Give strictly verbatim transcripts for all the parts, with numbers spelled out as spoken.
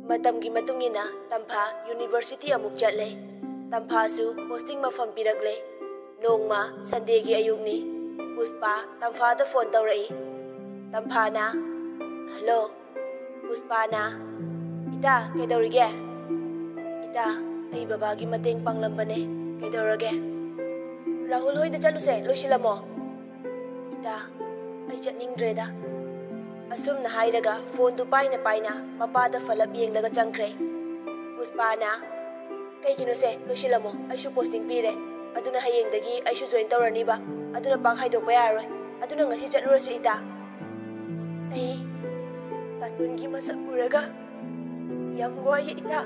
ꯃꯇꯝꯒꯤ ꯃꯇꯨꯡ ꯏꯟꯅ ꯇꯝꯐꯥ ꯌꯨꯅꯤꯚꯔꯁꯤꯇꯤ ꯑꯃꯨꯛ ꯆꯠꯂꯦ꯫ ꯇꯝꯐꯥꯁꯨ ꯄꯣꯁꯇꯤꯡ ꯃꯐꯝ ꯄꯤꯔꯛꯂꯦ꯫ ꯅꯣꯡꯃ ꯁꯟꯗꯦꯒꯤ ꯑꯌꯨꯛꯅꯤ꯫ ꯄꯨꯁꯄꯥ ꯇꯝꯐꯥꯗ ꯐꯣꯟ ꯇꯧꯔꯛꯏ꯫ ꯇꯝꯐꯥꯅ, "ꯍꯜꯂꯣ꯫" ꯄꯨꯁꯄꯥꯅ, "ꯏꯇꯥ, ꯀꯩꯗꯧꯔꯤꯒꯦ?" "ꯏꯇꯥ, ꯑꯩ ꯕꯕꯥꯒꯤ ꯃꯇꯦꯡ ꯄꯥꯡꯂꯝꯕꯅꯦ꯫ ꯀꯩꯗꯧꯔꯒꯦ?" "ꯔꯥꯍꯨꯜ ꯍꯣꯏꯗ ꯆꯠꯂꯨꯁꯦ, ꯂꯣꯏꯁꯤꯜꯂꯝꯃꯣ꯫" "ꯏꯇꯥ, ꯑꯩ ꯆꯠꯅꯤꯡꯗ꯭ꯔꯦꯗ꯫" ꯑꯁꯨꯝꯅ ꯍꯥꯏꯔꯒ ꯐꯣꯟꯗꯨ ꯄꯥꯏꯅ ꯄꯥꯏꯅ ꯃꯄꯥꯗ ꯐꯂꯞ ꯌꯦꯡꯂꯒ ꯆꯪꯈ꯭ꯔꯦ꯫ ꯄꯨꯁꯄꯥꯅ, "ꯀꯩꯒꯤꯅꯣꯁꯦ, ꯂꯣꯏꯁꯤꯜꯂꯝꯃꯣ, ꯑꯩꯁꯨ ꯄꯣꯁꯇꯤꯡ ꯄꯤꯔꯦ꯫ ꯑꯗꯨꯅ ꯍꯌꯦꯡꯗꯒꯤ ꯑꯩꯁꯨ ꯖꯣꯏꯟ ꯇꯧꯔꯅꯤꯕ꯫ ꯑꯗꯨꯅ ꯄꯥꯛ ꯍꯥꯏꯗꯣꯛꯄ ꯌꯥꯔꯔꯣꯏ꯫ ꯑꯗꯨꯅ ꯉꯁꯤ ꯆꯠꯂꯨꯔꯁꯤ, ꯏꯇꯥ꯫" ꯑꯩ ꯇꯥꯇꯣꯟꯒꯤ ꯃꯁꯛ ꯎꯔꯒ ꯌꯥꯝ ꯋꯥꯏꯌꯦ, ꯏꯇꯥ꯫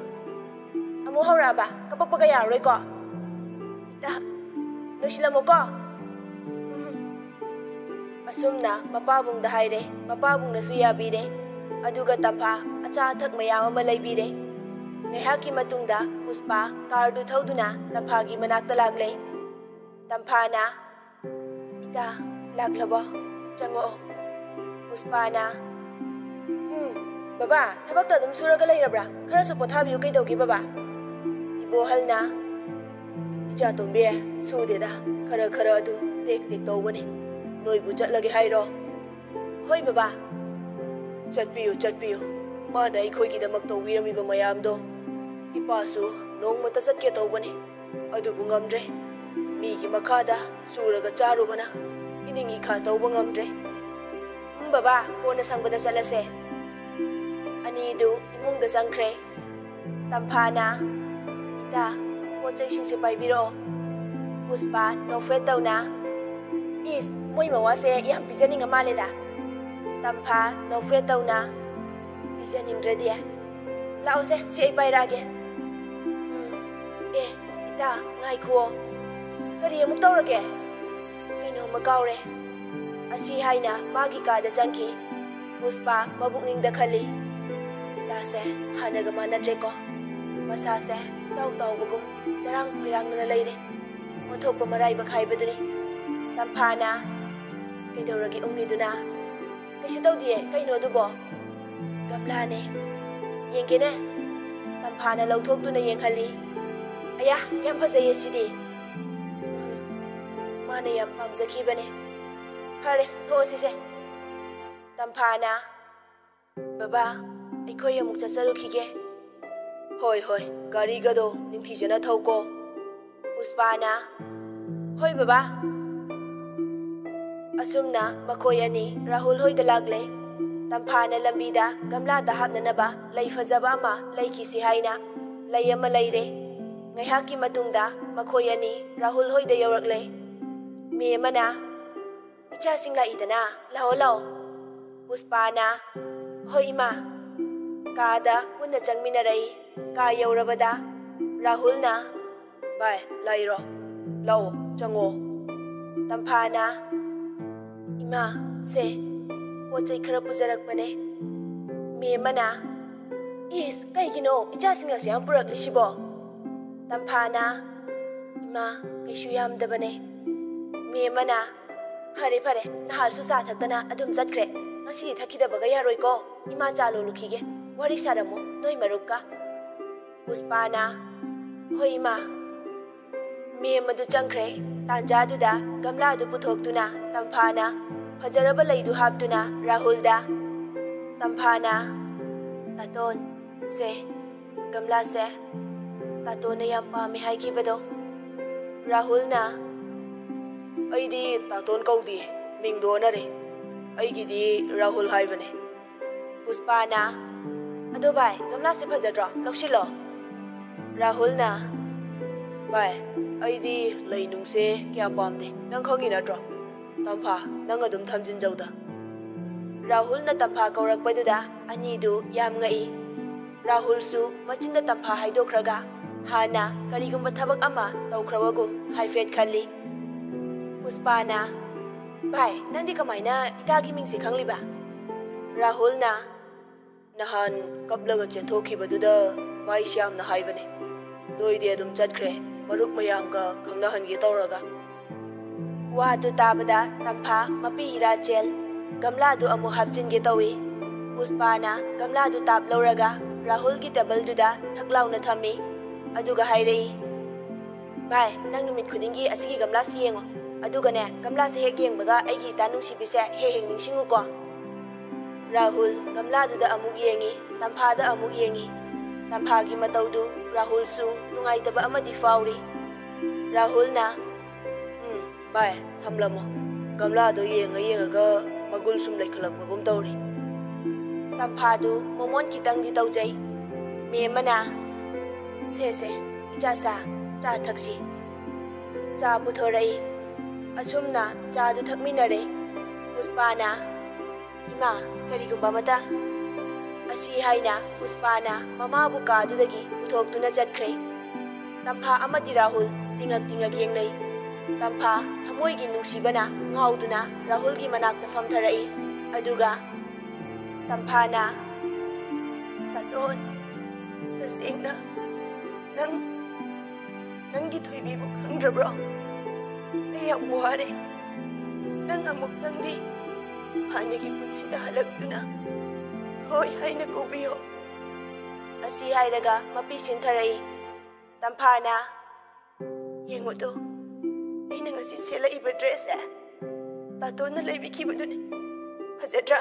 ꯑꯃꯨꯛ ꯍꯧꯔꯛꯑꯕ? ꯀꯞꯄꯛꯄꯒ ꯌꯥꯔꯔꯣꯏꯀꯣ? ꯏꯇꯥ, ꯂꯣꯏꯁꯤꯜꯂꯝꯃꯣꯀꯣ꯫ ꯎꯝ꯫ ꯑꯁꯨꯝꯅ ꯃꯄꯥꯕꯨꯡꯗ ꯍꯥꯏꯔꯦ, ꯃꯄꯥꯕꯨꯡꯅꯁꯨ ꯌꯥꯕꯤꯔꯦ꯫ ꯑꯗꯨꯒ ꯇꯝꯐꯥ ꯑꯆꯥ ꯑꯊꯛ ꯃꯌꯥꯝ ꯑꯃ ꯂꯩꯕꯤꯔꯦ꯫ ꯉꯥꯏꯍꯥꯛꯀꯤ ꯃꯇꯨꯡꯗ ꯄꯨꯁꯄꯥ ꯀꯥꯔꯗꯨ ꯊꯧꯗꯨꯅ ꯇꯝꯐꯥꯒꯤ ꯃꯅꯥꯛꯇ ꯂꯥꯛꯂꯦ꯫ ꯇꯝꯐꯥꯅ, "ꯏꯇꯥ, ꯂꯥꯛꯂꯕꯣ? ꯆꯪꯉꯛꯑꯣ꯫" ꯄꯨꯁꯄꯥꯅ, "ꯎꯝ, ꯕꯕꯥ, ꯊꯕꯛꯇ ꯑꯗꯨꯝ ꯁꯨꯔꯒ ꯂꯩꯔꯕ꯭ꯔꯥ? ꯈꯔꯁꯨ ꯄꯣꯊꯥꯕꯤꯌꯨ, ꯀꯩꯗꯧꯒꯦ ꯕꯕꯥ?" ꯏꯕꯣꯍꯜꯅ, "ꯏꯆꯥ ꯇꯣꯝꯕꯤ, ꯁꯨꯗꯦꯗ, ꯈꯔ ꯈꯔ ꯑꯗꯨꯝ ꯇꯦꯛ ꯇꯦꯛ ꯇꯧꯕꯅꯤ꯫ ꯅꯣꯏꯕꯨ ꯆꯠꯂꯒꯦ ꯍꯥꯏꯔꯣ?" "ꯍꯣꯏ ꯕꯕꯥ꯫" "ꯆꯠꯄꯤꯌꯨ, ꯆꯠꯄꯤꯌꯨ꯫ ꯃꯥꯅ ꯑꯩꯈꯣꯏꯒꯤꯗꯃꯛ ꯇꯧꯕꯤꯔꯝꯃꯤꯕ ꯃꯌꯥꯝꯗꯣ꯫ ꯏꯄꯥꯁꯨ ꯅꯣꯡꯃꯇ ꯆꯠꯀꯦ ꯇꯧꯕꯅꯤ, ꯑꯗꯨꯕꯨ ꯉꯝꯗ꯭ꯔꯦ꯫ ꯃꯤꯒꯤ ꯃꯈꯥꯗ ꯁꯨꯔꯒ ꯆꯥꯔꯨꯕꯅ ꯏꯅꯤꯡ ꯏꯈꯥ ꯇꯧꯕ ꯉꯝꯗ꯭ꯔꯦ꯫ ꯎꯝ ꯕꯕꯥ, ꯀꯣꯟꯅ ꯁꯪꯕꯗ ꯆꯠꯂꯁꯦ꯫" ꯑꯅꯤꯗꯨ ꯏꯃꯨꯡꯗ ꯆꯪꯈ꯭ꯔꯦ꯫ ꯇꯝꯐꯥꯅ, "ꯏꯇꯥ, ꯄꯣꯠ ꯆꯩꯁꯤꯡꯁꯦ ꯄꯥꯏꯕꯤꯔꯛꯑꯣ꯫" ꯄꯨꯁꯄꯥ ꯅꯣꯛꯐꯦꯠ ꯇꯧꯅ, "ꯏꯁ, ꯃꯣꯏ ꯃꯋꯥꯁꯦ ꯌꯥꯝ ꯄꯤꯖꯅꯤꯡꯉ ꯃꯥꯜꯂꯦꯗ꯫" ꯇꯝꯐꯥ ꯅꯣꯛꯐꯦꯠ ꯇꯧꯅ, "ꯄꯤꯖꯅꯤꯡꯗ꯭ꯔꯗꯤ? ꯂꯥꯛꯑꯣꯁꯦ, ꯁꯤ ꯑꯩ ꯄꯥꯏꯔꯛꯑꯒꯦ꯫" ꯎꯝ, ꯑꯦ, ꯏꯇꯥ, ꯉꯥꯏꯈꯨꯑꯣ꯫ ꯀꯔꯤ ꯑꯃꯨꯛ ꯇꯧꯔꯒꯦ? ꯀꯩꯅꯣꯝꯃ ꯀꯥꯎꯔꯦ꯫ ꯑꯁꯤ ꯍꯥꯏꯅ ꯃꯥꯒꯤ ꯀꯥꯗ ꯆꯪꯈꯤ꯫ ꯄꯨꯁꯄꯥ ꯃꯕꯨꯛꯅꯤꯡꯗ ꯈꯜꯂꯤ, "ꯏꯇꯥꯁꯦ ꯍꯥꯟꯅꯒ ꯃꯥꯟꯅꯗ꯭ꯔꯦꯀꯣ꯫ ꯃꯁꯥꯁꯦ ꯏꯇꯥꯎ ꯇꯥꯎꯕꯒꯨꯝ ꯆꯔꯥꯡ ꯈꯣꯏꯔꯥꯡꯅꯅ ꯂꯩꯔꯦ꯫ ꯑꯣꯟꯊꯣꯛꯄ ꯃꯔꯥꯏꯕꯛ ꯍꯥꯏꯕꯗꯨꯅꯤ꯫" ꯇꯝꯐꯥꯅ, "ꯀꯩꯗꯧꯔꯒꯦ ꯎꯪꯉꯤꯗꯨꯅ?" "ꯀꯩꯁꯨ ꯇꯧꯗꯤꯌꯦ, ꯀꯩꯅꯣ ꯑꯗꯨꯕꯣ?" "ꯒꯝꯂꯥꯅꯦ꯫" ꯌꯦꯡꯒꯦꯅꯦ꯫ ꯇꯝꯐꯥꯅ ꯂꯧꯊꯣꯛꯇꯨꯅ ꯌꯦꯡꯍꯜꯂꯤ꯫ ꯑꯌꯥ, ꯌꯥꯝ ꯐꯖꯩꯌꯦ ꯁꯤꯗꯤ꯫ ꯎꯝ, ꯃꯥꯅ ꯌꯥꯝ ꯄꯥꯝꯖꯈꯤꯕꯅꯦ꯫ ꯐꯔꯦ, ꯊꯣꯛꯑꯁꯤꯁꯦ꯫ ꯇꯝꯐꯥꯅ, "ꯕꯕꯥ, ꯑꯩꯈꯣꯏ ꯑꯃꯨꯛ ꯆꯠꯆꯔꯨꯈꯤꯒꯦ꯫" "ꯍꯣꯏ, ꯍꯣꯏ, ꯒꯥꯔꯤꯒꯗꯣ ꯅꯤꯡꯊꯤꯖꯅ ꯊꯧꯀꯣ꯫" ꯄꯨꯁꯄꯥꯅ, "ꯍꯣꯏ ꯕꯕꯥ꯫" ꯑꯁꯨꯝꯅ ꯃꯈꯣꯏ ꯑꯅꯤ ꯔꯥꯍꯨꯜ ꯍꯣꯏꯗ ꯂꯥꯛꯂꯦ꯫ ꯇꯝꯐꯥꯅ ꯂꯝꯕꯤꯗ ꯒꯝꯂꯥꯗ ꯍꯥꯞꯅꯅꯕ ꯂꯩ ꯐꯖꯕ ꯑꯃ ꯂꯩꯈꯤꯁꯤ ꯍꯥꯏꯅ ꯂꯩ ꯑꯃ ꯂꯩꯔꯦ꯫ ꯉꯥꯏꯍꯥꯛꯀꯤ ꯃꯇꯨꯡꯗ ꯃꯈꯣꯏ ꯑꯅꯤ ꯔꯥꯍꯨꯜ ꯍꯣꯏꯗ ꯌꯧꯔꯛꯂꯦ꯫ ꯃꯦꯝ ꯑꯃꯅ, "ꯏꯆꯥꯁꯤꯡ ꯂꯥꯛꯏꯗꯅ, ꯂꯥꯛꯑꯣ, ꯂꯥꯛꯑꯣ꯫" ꯄꯨꯁꯄꯥꯅ, "ꯍꯣꯏ ꯏꯃꯥ꯫" ꯀꯥꯗ ꯄꯨꯟꯅ ꯆꯪꯃꯤꯟꯅꯔꯛꯏ꯫ ꯀꯥ ꯌꯧꯔꯕꯗ ꯔꯥꯍꯨꯜꯅ, "ꯚꯥꯏ, ꯂꯩꯔꯣ꯫ ꯂꯥꯛꯑꯣ, ꯆꯪꯉꯣ꯫" ꯇꯝꯐꯥꯅ, "ꯏꯃꯥ, ꯁꯦ, ꯄꯣꯠ ꯆꯩ ꯈꯔ ꯄꯨꯖꯔꯛꯄꯅꯦ꯫" ꯃꯦꯝ ꯑꯃꯅ, "ꯏꯁ, ꯀꯩꯒꯤꯅꯣ ꯏꯆꯥꯁꯤꯡ ꯑꯁꯨ ꯌꯥꯝ ꯄꯨꯔꯛꯂꯤꯁꯤꯕꯣ?" ꯇꯝꯐꯥꯅ, "ꯏꯃꯥ, ꯀꯩꯁꯨ ꯌꯥꯝꯗꯕꯅꯦ꯫" ꯃꯦꯝ ꯑꯃꯅ, "ꯐꯔꯦ, ꯐꯔꯦ, ꯅꯍꯥꯜꯁꯨ ꯆꯥ ꯊꯛꯇꯅ ꯑꯗꯨꯝ ꯆꯠꯈ꯭ꯔꯦ꯫ ꯉꯁꯤꯗꯤ ꯊꯛꯈꯤꯗꯕꯒ ꯌꯥꯔꯣꯏꯀꯣ꯫ ꯏꯃꯥ ꯆꯥ ꯂꯣꯜꯂꯨꯈꯤꯒꯦ꯫ ꯋꯥꯔꯤ ꯁꯥꯔꯝꯃꯣ ꯅꯣꯏ ꯃꯔꯨꯞꯀ꯫" ꯄꯨꯁꯄꯥꯅ, "ꯍꯣꯏ ꯏꯃꯥ꯫" ꯃꯦꯝ ꯑꯗꯨ ꯆꯪꯈ꯭ꯔꯦ꯫ ꯇꯥꯟꯖꯥꯗꯨꯗ ꯒꯝꯂꯥꯗꯨ ꯄꯨꯊꯣꯛꯇꯨꯅ ꯇꯝꯐꯥꯅ ꯐꯖꯔꯕ ꯂꯩꯗꯨ ꯍꯥꯞꯇꯨꯅ ꯔꯥꯍꯨꯜꯗ꯫ ꯇꯝꯐꯥꯅ, "ꯇꯥꯇꯣꯟ, ꯁꯦ, ꯒꯝꯂꯥꯁꯦ ꯇꯥꯇꯣꯟꯅ ꯌꯥꯝ ꯄꯥꯝꯃꯦ ꯍꯥꯏꯈꯤꯕꯗꯣ꯫" ꯔꯥꯍꯨꯜꯅ, "ꯑꯩꯗꯤ ꯇꯥꯇꯣꯟ ꯀꯧꯗꯦ, ꯃꯤꯡꯗꯣ ꯑꯣꯟꯅꯔꯦ꯫ ꯑꯩꯒꯤꯗꯤ ꯔꯥꯍꯨꯜ ꯍꯥꯏꯕꯅꯦ꯫" ꯄꯨꯁꯄꯥꯅ, "ꯑꯗꯣ ꯚꯥꯏ, ꯒꯝꯂꯥꯁꯦ ꯐꯖꯗ꯭ꯔꯣ? ꯂꯧꯁꯤꯜꯂꯣ꯫" ꯔꯥꯍꯨꯜꯅ, "ꯚꯥꯏ, ꯑꯩꯗꯤ ꯂꯩ ꯅꯨꯡꯁꯦ ꯀꯌꯥ ꯄꯥꯝꯗꯦ, ꯅꯪ ꯈꯪꯉꯤ ꯅꯠꯇ꯭ꯔꯣ? ꯇꯝꯐꯥ, ꯅꯪ ꯑꯗꯨꯝ ꯊꯝꯖꯤꯟꯖꯧꯗ꯫" ꯔꯥꯍꯨꯜꯅ ꯇꯝꯐꯥ ꯀꯧꯔꯛꯄꯗꯨꯗ ꯑꯅꯤꯗꯨ ꯌꯥꯝ ꯉꯛꯏ꯫ ꯔꯥꯍꯨꯜꯁꯨ ꯃꯆꯤꯟꯗ ꯇꯝꯐꯥ ꯍꯥꯏꯗꯣꯛꯈ꯭ꯔꯒ ꯍꯥꯟꯅ ꯀꯔꯤꯒꯨꯝꯕ ꯊꯕꯛ ꯑꯃ ꯇꯧꯈ꯭ꯔꯕꯒꯨꯝ ꯍꯥꯏꯐꯦꯠ ꯈꯜꯂꯤ꯫ ꯄꯨꯁꯄꯥꯅ, "ꯚꯥꯏ, ꯅꯪꯗꯤ ꯀꯃꯥꯏꯅ ꯏꯇꯥꯒꯤ ꯃꯤꯡꯁꯦ ꯈꯪꯂꯤꯕ?" ꯔꯥꯍꯨꯜꯅ, "ꯅꯍꯥꯟ ꯀꯞꯂꯒ ꯆꯦꯟꯊꯣꯛꯈꯤꯕꯗꯨꯗ ꯚꯥꯏ ꯁ꯭ꯌꯥꯝꯅ ꯍꯥꯏꯕꯅꯦ꯫ ꯅꯣꯏꯗꯤ ꯑꯗꯨꯝ ꯆꯠꯈ꯭ꯔꯦ, ꯃꯔꯨꯞ ꯃꯌꯥꯝꯒ ꯈꯪꯅꯍꯟꯒꯦ ꯇꯧꯔꯒ꯫" ꯋꯥꯗꯨ ꯇꯥꯕꯗ ꯇꯝꯐꯥ ꯃꯄꯤ ꯏꯔꯥ ꯆꯦꯜ꯫ ꯒꯝꯂꯥꯗꯨ ꯑꯃꯨꯛ ꯍꯥꯞꯆꯤꯟꯒꯦ ꯇꯧꯏ꯫ ꯄꯨꯁꯄꯥꯅ ꯒꯝꯂꯥꯗꯨ ꯇꯥꯞ ꯂꯧꯔꯒ ꯔꯥꯍꯨꯜꯒꯤ ꯇꯦꯕꯜꯗꯨꯗ ꯊꯛ ꯂꯥꯎꯅ ꯊꯝꯃꯤ꯫ ꯑꯗꯨꯒ ꯍꯥꯏꯔꯛꯏ, "ꯚꯥꯏ, ꯅꯪ ꯅꯨꯃꯤꯠ ꯈꯨꯗꯤꯡꯒꯤ ꯑꯁꯤꯒꯤ ꯒꯝꯂꯥꯁꯤ ꯌꯦꯡꯉꯣ꯫ ꯑꯗꯨꯒꯅꯦ, ꯒꯝꯂꯥꯁꯦ ꯍꯦꯛ ꯌꯦꯡꯕꯒ ꯑꯩꯒꯤ ꯏꯇꯥ ꯅꯨꯡꯁꯤꯕꯤꯁꯦ ꯍꯦꯛ ꯍꯦꯛ ꯅꯤꯡꯁꯤꯡꯉꯨꯀꯣ"꯫ ꯔꯥꯍꯨꯜ ꯒꯝꯂꯥꯗꯨꯗ ꯑꯃꯨꯛ ꯌꯦꯡꯉꯤ, ꯇꯝꯐꯥꯗ ꯑꯃꯨꯛ ꯌꯦꯡꯉꯤ꯫ ꯇꯝꯐꯥꯒꯤ ꯃꯇꯧꯗꯨ ꯔꯥꯍꯨꯜꯁꯨ ꯅꯨꯡꯉꯥꯏꯇꯕ ꯑꯃꯗꯤ ꯐꯥꯎꯔꯤ꯫ ꯔꯥꯍꯨꯜꯅ, "ꯎꯝ, ꯚꯥꯏ, ꯊꯝꯂꯝꯃꯣ꯫ ꯒꯝꯂꯥꯗꯣ ꯌꯦꯡꯉ ꯌꯦꯡꯉꯒ ꯃꯒꯨꯜ ꯁꯨꯝ ꯂꯩꯈꯠꯂꯛꯄꯒꯨꯝ ꯇꯧꯔꯤ"꯫ ꯇꯝꯐꯥꯗꯨ ꯃꯣꯃꯣꯟ ꯈꯤꯇꯪꯗꯤ ꯇꯧꯖꯩ꯫ ꯃꯦꯝ ꯑꯃꯅ, "ꯁꯦ, ꯁꯦ, ꯏꯆꯥ ꯁꯥ, ꯆꯥ ꯊꯛꯁꯤ"꯫ ꯆꯥ ꯄꯨꯊꯣꯔꯛꯏ꯫ ꯑꯁꯨꯝꯅ ꯆꯥꯗꯨ ꯊꯛꯃꯤꯟꯅꯔꯦ꯫ ꯄꯨꯁꯄꯥꯅ, "ꯏꯃꯥ, ꯀꯔꯤꯒꯨꯝꯕ ꯑꯃꯇ"꯫ ꯑꯁꯤ ꯍꯥꯏꯅ ꯄꯨꯁꯄꯥꯅ ꯃꯃꯥꯕꯨ ꯀꯥꯗꯨꯗꯒꯤ ꯄꯨꯊꯣꯛꯇꯨꯅ ꯆꯠꯈ꯭ꯔꯦ꯫ ꯇꯝꯐꯥ ꯑꯃꯗꯤ ꯔꯥꯍꯨꯜ ꯇꯤꯉꯛ ꯇꯤꯉꯛ ꯌꯦꯡꯅꯩ꯫ ꯇꯝꯐꯥ ꯊꯃꯣꯏꯒꯤ ꯅꯨꯡꯁꯤꯕꯅ ꯉꯥꯎꯗꯨꯅ ꯔꯥꯍꯨꯜꯒꯤ ꯃꯅꯥꯛꯇ ꯐꯝꯊꯔꯛꯏ꯫ ꯑꯗꯨꯒ ꯇꯝꯐꯥꯅ, "ꯇꯥꯇꯣꯟ, ꯇꯁꯦꯡꯅ ꯅꯪ, ꯅꯪꯒꯤ ꯊꯣꯏꯕꯤꯕꯨ ꯈꯪꯗ꯭ꯔꯕ꯭ꯔꯣ? ꯑꯩ ꯌꯥꯝ ꯋꯥꯔꯦ꯫ ꯅꯪ ꯑꯃꯨꯛꯇꯪꯗꯤ ꯍꯥꯟꯅꯒꯤ ꯄꯨꯟꯁꯤꯗ ꯍꯜꯂꯛꯇꯨꯅ ꯊꯣꯏ ꯍꯥꯏꯅ ꯀꯧꯕꯤꯌꯣ"꯫ ꯑꯁꯤ ꯍꯥꯏꯔꯒ ꯃꯄꯤ ꯁꯤꯟꯊꯔꯛꯏ꯫ ꯇꯝꯐꯥꯅ, "ꯌꯦꯡꯉꯨꯗꯣ, ꯑꯩꯅ ꯉꯁꯤ ꯁꯦꯠꯂꯛꯏꯕ ꯗ꯭ꯔꯦꯁꯁꯦ ꯇꯥꯇꯣꯟꯅ ꯂꯩꯕꯤꯈꯤꯕꯗꯨꯅꯤ꯫ ꯐꯖꯗ꯭ꯔꯥ?"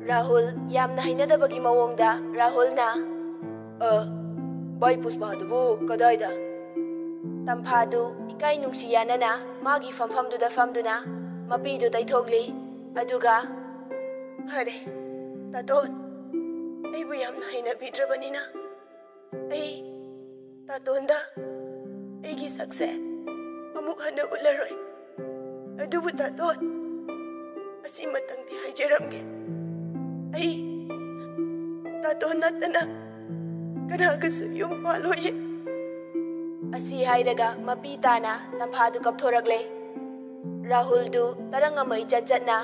ꯔꯥꯍꯨꯜ ꯌꯥꯝꯅ ꯍꯩꯅꯗꯕꯒꯤ ꯃꯑꯣꯡꯗ ꯔꯥꯍꯨꯜꯅ, "ꯑ, ꯚꯥꯏ ꯄꯨꯁꯄꯥꯗꯨꯕꯨ ꯀꯗꯥꯏꯗ?" ꯇꯝꯐꯥꯗꯨ ꯏꯀꯥꯏ ꯅꯨꯡꯁꯤ ꯌꯥꯅꯅ ꯃꯥꯒꯤ ꯐꯝꯐꯝꯗꯨꯗ ꯐꯝꯗꯨꯅ ꯃꯄꯤꯗꯨ ꯇꯩꯊꯣꯛꯂꯤ꯫ ꯑꯗꯨꯒ, "ꯐꯔꯦ, ꯇꯥꯇꯣꯟ, ꯑꯩꯕꯨ ꯌꯥꯝꯅ ꯍꯩꯅꯕꯤꯗ꯭ꯔꯕꯅꯤꯅ ꯑꯩ ꯇꯥꯇꯣꯟꯗ ꯑꯩꯒꯤ ꯁꯛꯁꯦ ꯑꯃꯨꯛ ꯍꯟꯅ ꯎꯠꯂꯔꯣꯏ꯫ ꯑꯗꯨꯕꯨ ꯇꯥꯇꯣꯟ, ꯑꯁꯤꯃꯇꯪꯗꯤ ꯍꯥꯏꯖꯔꯝꯒꯦ, ꯑꯩ ꯇꯥꯇꯣꯟ ꯅꯠꯇꯅ ꯀꯅꯥꯒꯁꯨ ꯌꯨꯝ ꯄꯥꯜꯂꯣꯏꯌꯦ"꯫ ꯑꯁꯤ ꯍꯥꯏꯔꯒ ꯃꯄꯤ ꯇꯥꯅ ꯇꯝꯐꯥꯗꯨ ꯀꯞꯊꯣꯔꯛꯂꯦ꯫ ꯔꯥꯍꯨꯜꯗꯨ ꯇꯔꯪ ꯑꯃ ꯏꯆꯠ ꯆꯠꯅ,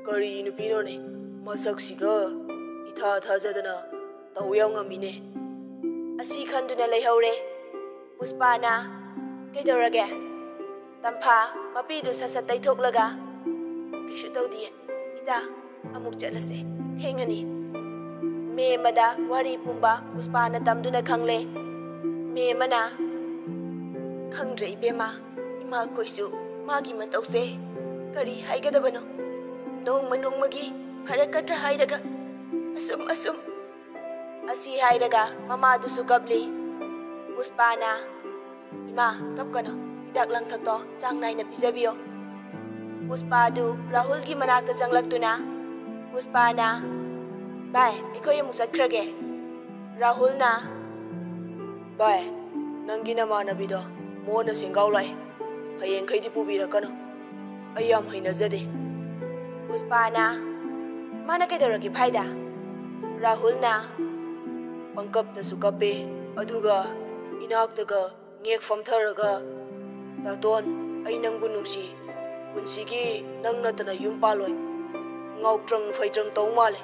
"ꯀꯔꯤ ꯅꯨꯄꯤꯅꯣꯅꯦ? ꯃꯁꯛꯁꯤꯒ ꯏꯊꯥ ꯊꯥꯖꯗꯅ ꯇꯧ ꯌꯥꯝ ꯉꯝꯃꯤꯅꯦ"꯫ ꯑꯁꯤ ꯈꯟꯗꯨꯅ ꯂꯩꯍꯧꯔꯦ꯫ ꯄꯨꯁꯄꯥꯅ, "ꯀꯩꯗꯧꯔꯒꯦ?" ꯇꯝꯐꯥ ꯃꯄꯤꯗꯨ ꯁꯠ ꯁꯠ ꯇꯩꯊꯣꯛꯂꯒ, "ꯀꯩꯁꯨ ꯇꯧꯗꯤꯌꯦ ꯏꯇꯥ, ꯑꯃꯨꯛ ꯆꯠꯂꯁꯦ, ꯊꯦꯡꯉꯅꯤ"꯫ ꯃꯦꯝ ꯑꯃꯗ ꯋꯥꯔꯤ ꯄꯨꯝꯕ ꯄꯨꯁꯄꯥꯅ ꯇꯝꯗꯨꯅ ꯈꯪꯂꯦ꯫ ꯃꯦꯝ ꯑꯃꯅ, "ꯈꯪꯗ꯭ꯔꯦ ꯏꯕꯦꯝꯃ, ꯏꯃꯥꯈꯣꯏꯁꯨ ꯃꯥꯒꯤ ꯃꯇꯧꯁꯦ ꯀꯔꯤ ꯍꯥꯏꯒꯗꯕꯅꯣ? ꯅꯣꯡꯃ ꯅꯣꯡꯃꯒꯤ ꯐꯔꯛꯀꯗ꯭ꯔꯥ ꯍꯥꯏꯔꯒ ꯑꯁꯨꯝ ꯑꯁꯨꯝ" ꯑꯁꯤ ꯍꯥꯏꯔꯒ ꯃꯃꯥꯗꯨꯁꯨ ꯀꯞꯂꯤ꯫ ꯄꯨꯁꯄꯥꯅ, "ꯏꯃꯥ, ꯀꯞꯀꯅꯨ, ꯍꯤꯗꯥꯛ ꯂꯥꯡꯊꯛꯇꯣ ꯆꯥꯡ ꯅꯥꯏꯅ ꯄꯤꯖꯕꯤꯌꯣ"꯫ ꯄꯨꯁꯄꯥꯗꯨ ꯔꯥꯍꯨꯜꯒꯤ ꯃꯅꯥꯛꯇ ꯆꯪꯂꯛꯇꯨꯅ ꯄꯨꯁꯄꯥꯅ, "ꯚꯥꯏ, ꯑꯩꯈꯣꯏ ꯑꯃꯨꯛ ꯆꯠꯈ꯭ꯔꯒꯦ"꯫ ꯔꯥꯍꯨꯜꯅ, "ꯚꯥꯏ, ꯅꯪꯒꯤ ꯅꯃꯥꯟꯅꯕꯤꯗꯣ ꯃꯣꯟꯅ ꯁꯦꯡꯒꯥꯎ ꯂꯥꯛꯑꯦ, ꯍꯌꯦꯡꯈꯩꯗꯤ ꯄꯨꯕꯤꯔꯛꯀꯅꯨ, ꯑꯩ ꯌꯥꯝ ꯍꯩꯅꯖꯗꯦ"꯫ ꯄꯨꯁꯄꯥꯅ, "ꯃꯥꯅ ꯀꯩꯗꯧꯔꯒꯦ ꯚꯥꯏꯗ?" ꯔꯥꯍꯨꯜꯅ, "ꯄꯪꯀꯞꯇꯁꯨ ꯀꯞꯄꯦ, ꯑꯗꯨꯒ ꯏꯅꯥꯛꯇꯒ ꯉꯦꯛ ꯐꯝꯊꯔꯒ, 'ꯇꯥꯇꯣꯟ, ꯑꯩ ꯅꯪꯕꯨ ꯅꯨꯡꯁꯤ, ꯄꯨꯟꯁꯤꯒꯤ ꯅꯪ ꯅꯠꯇꯅ ꯌꯨꯝ ꯄꯥꯜꯂꯣꯏ꯫ ꯉꯥꯎꯇ꯭ꯔꯪ ꯐꯩꯇ꯭ꯔꯪ ꯇꯧ ꯃꯥꯜꯂꯦ,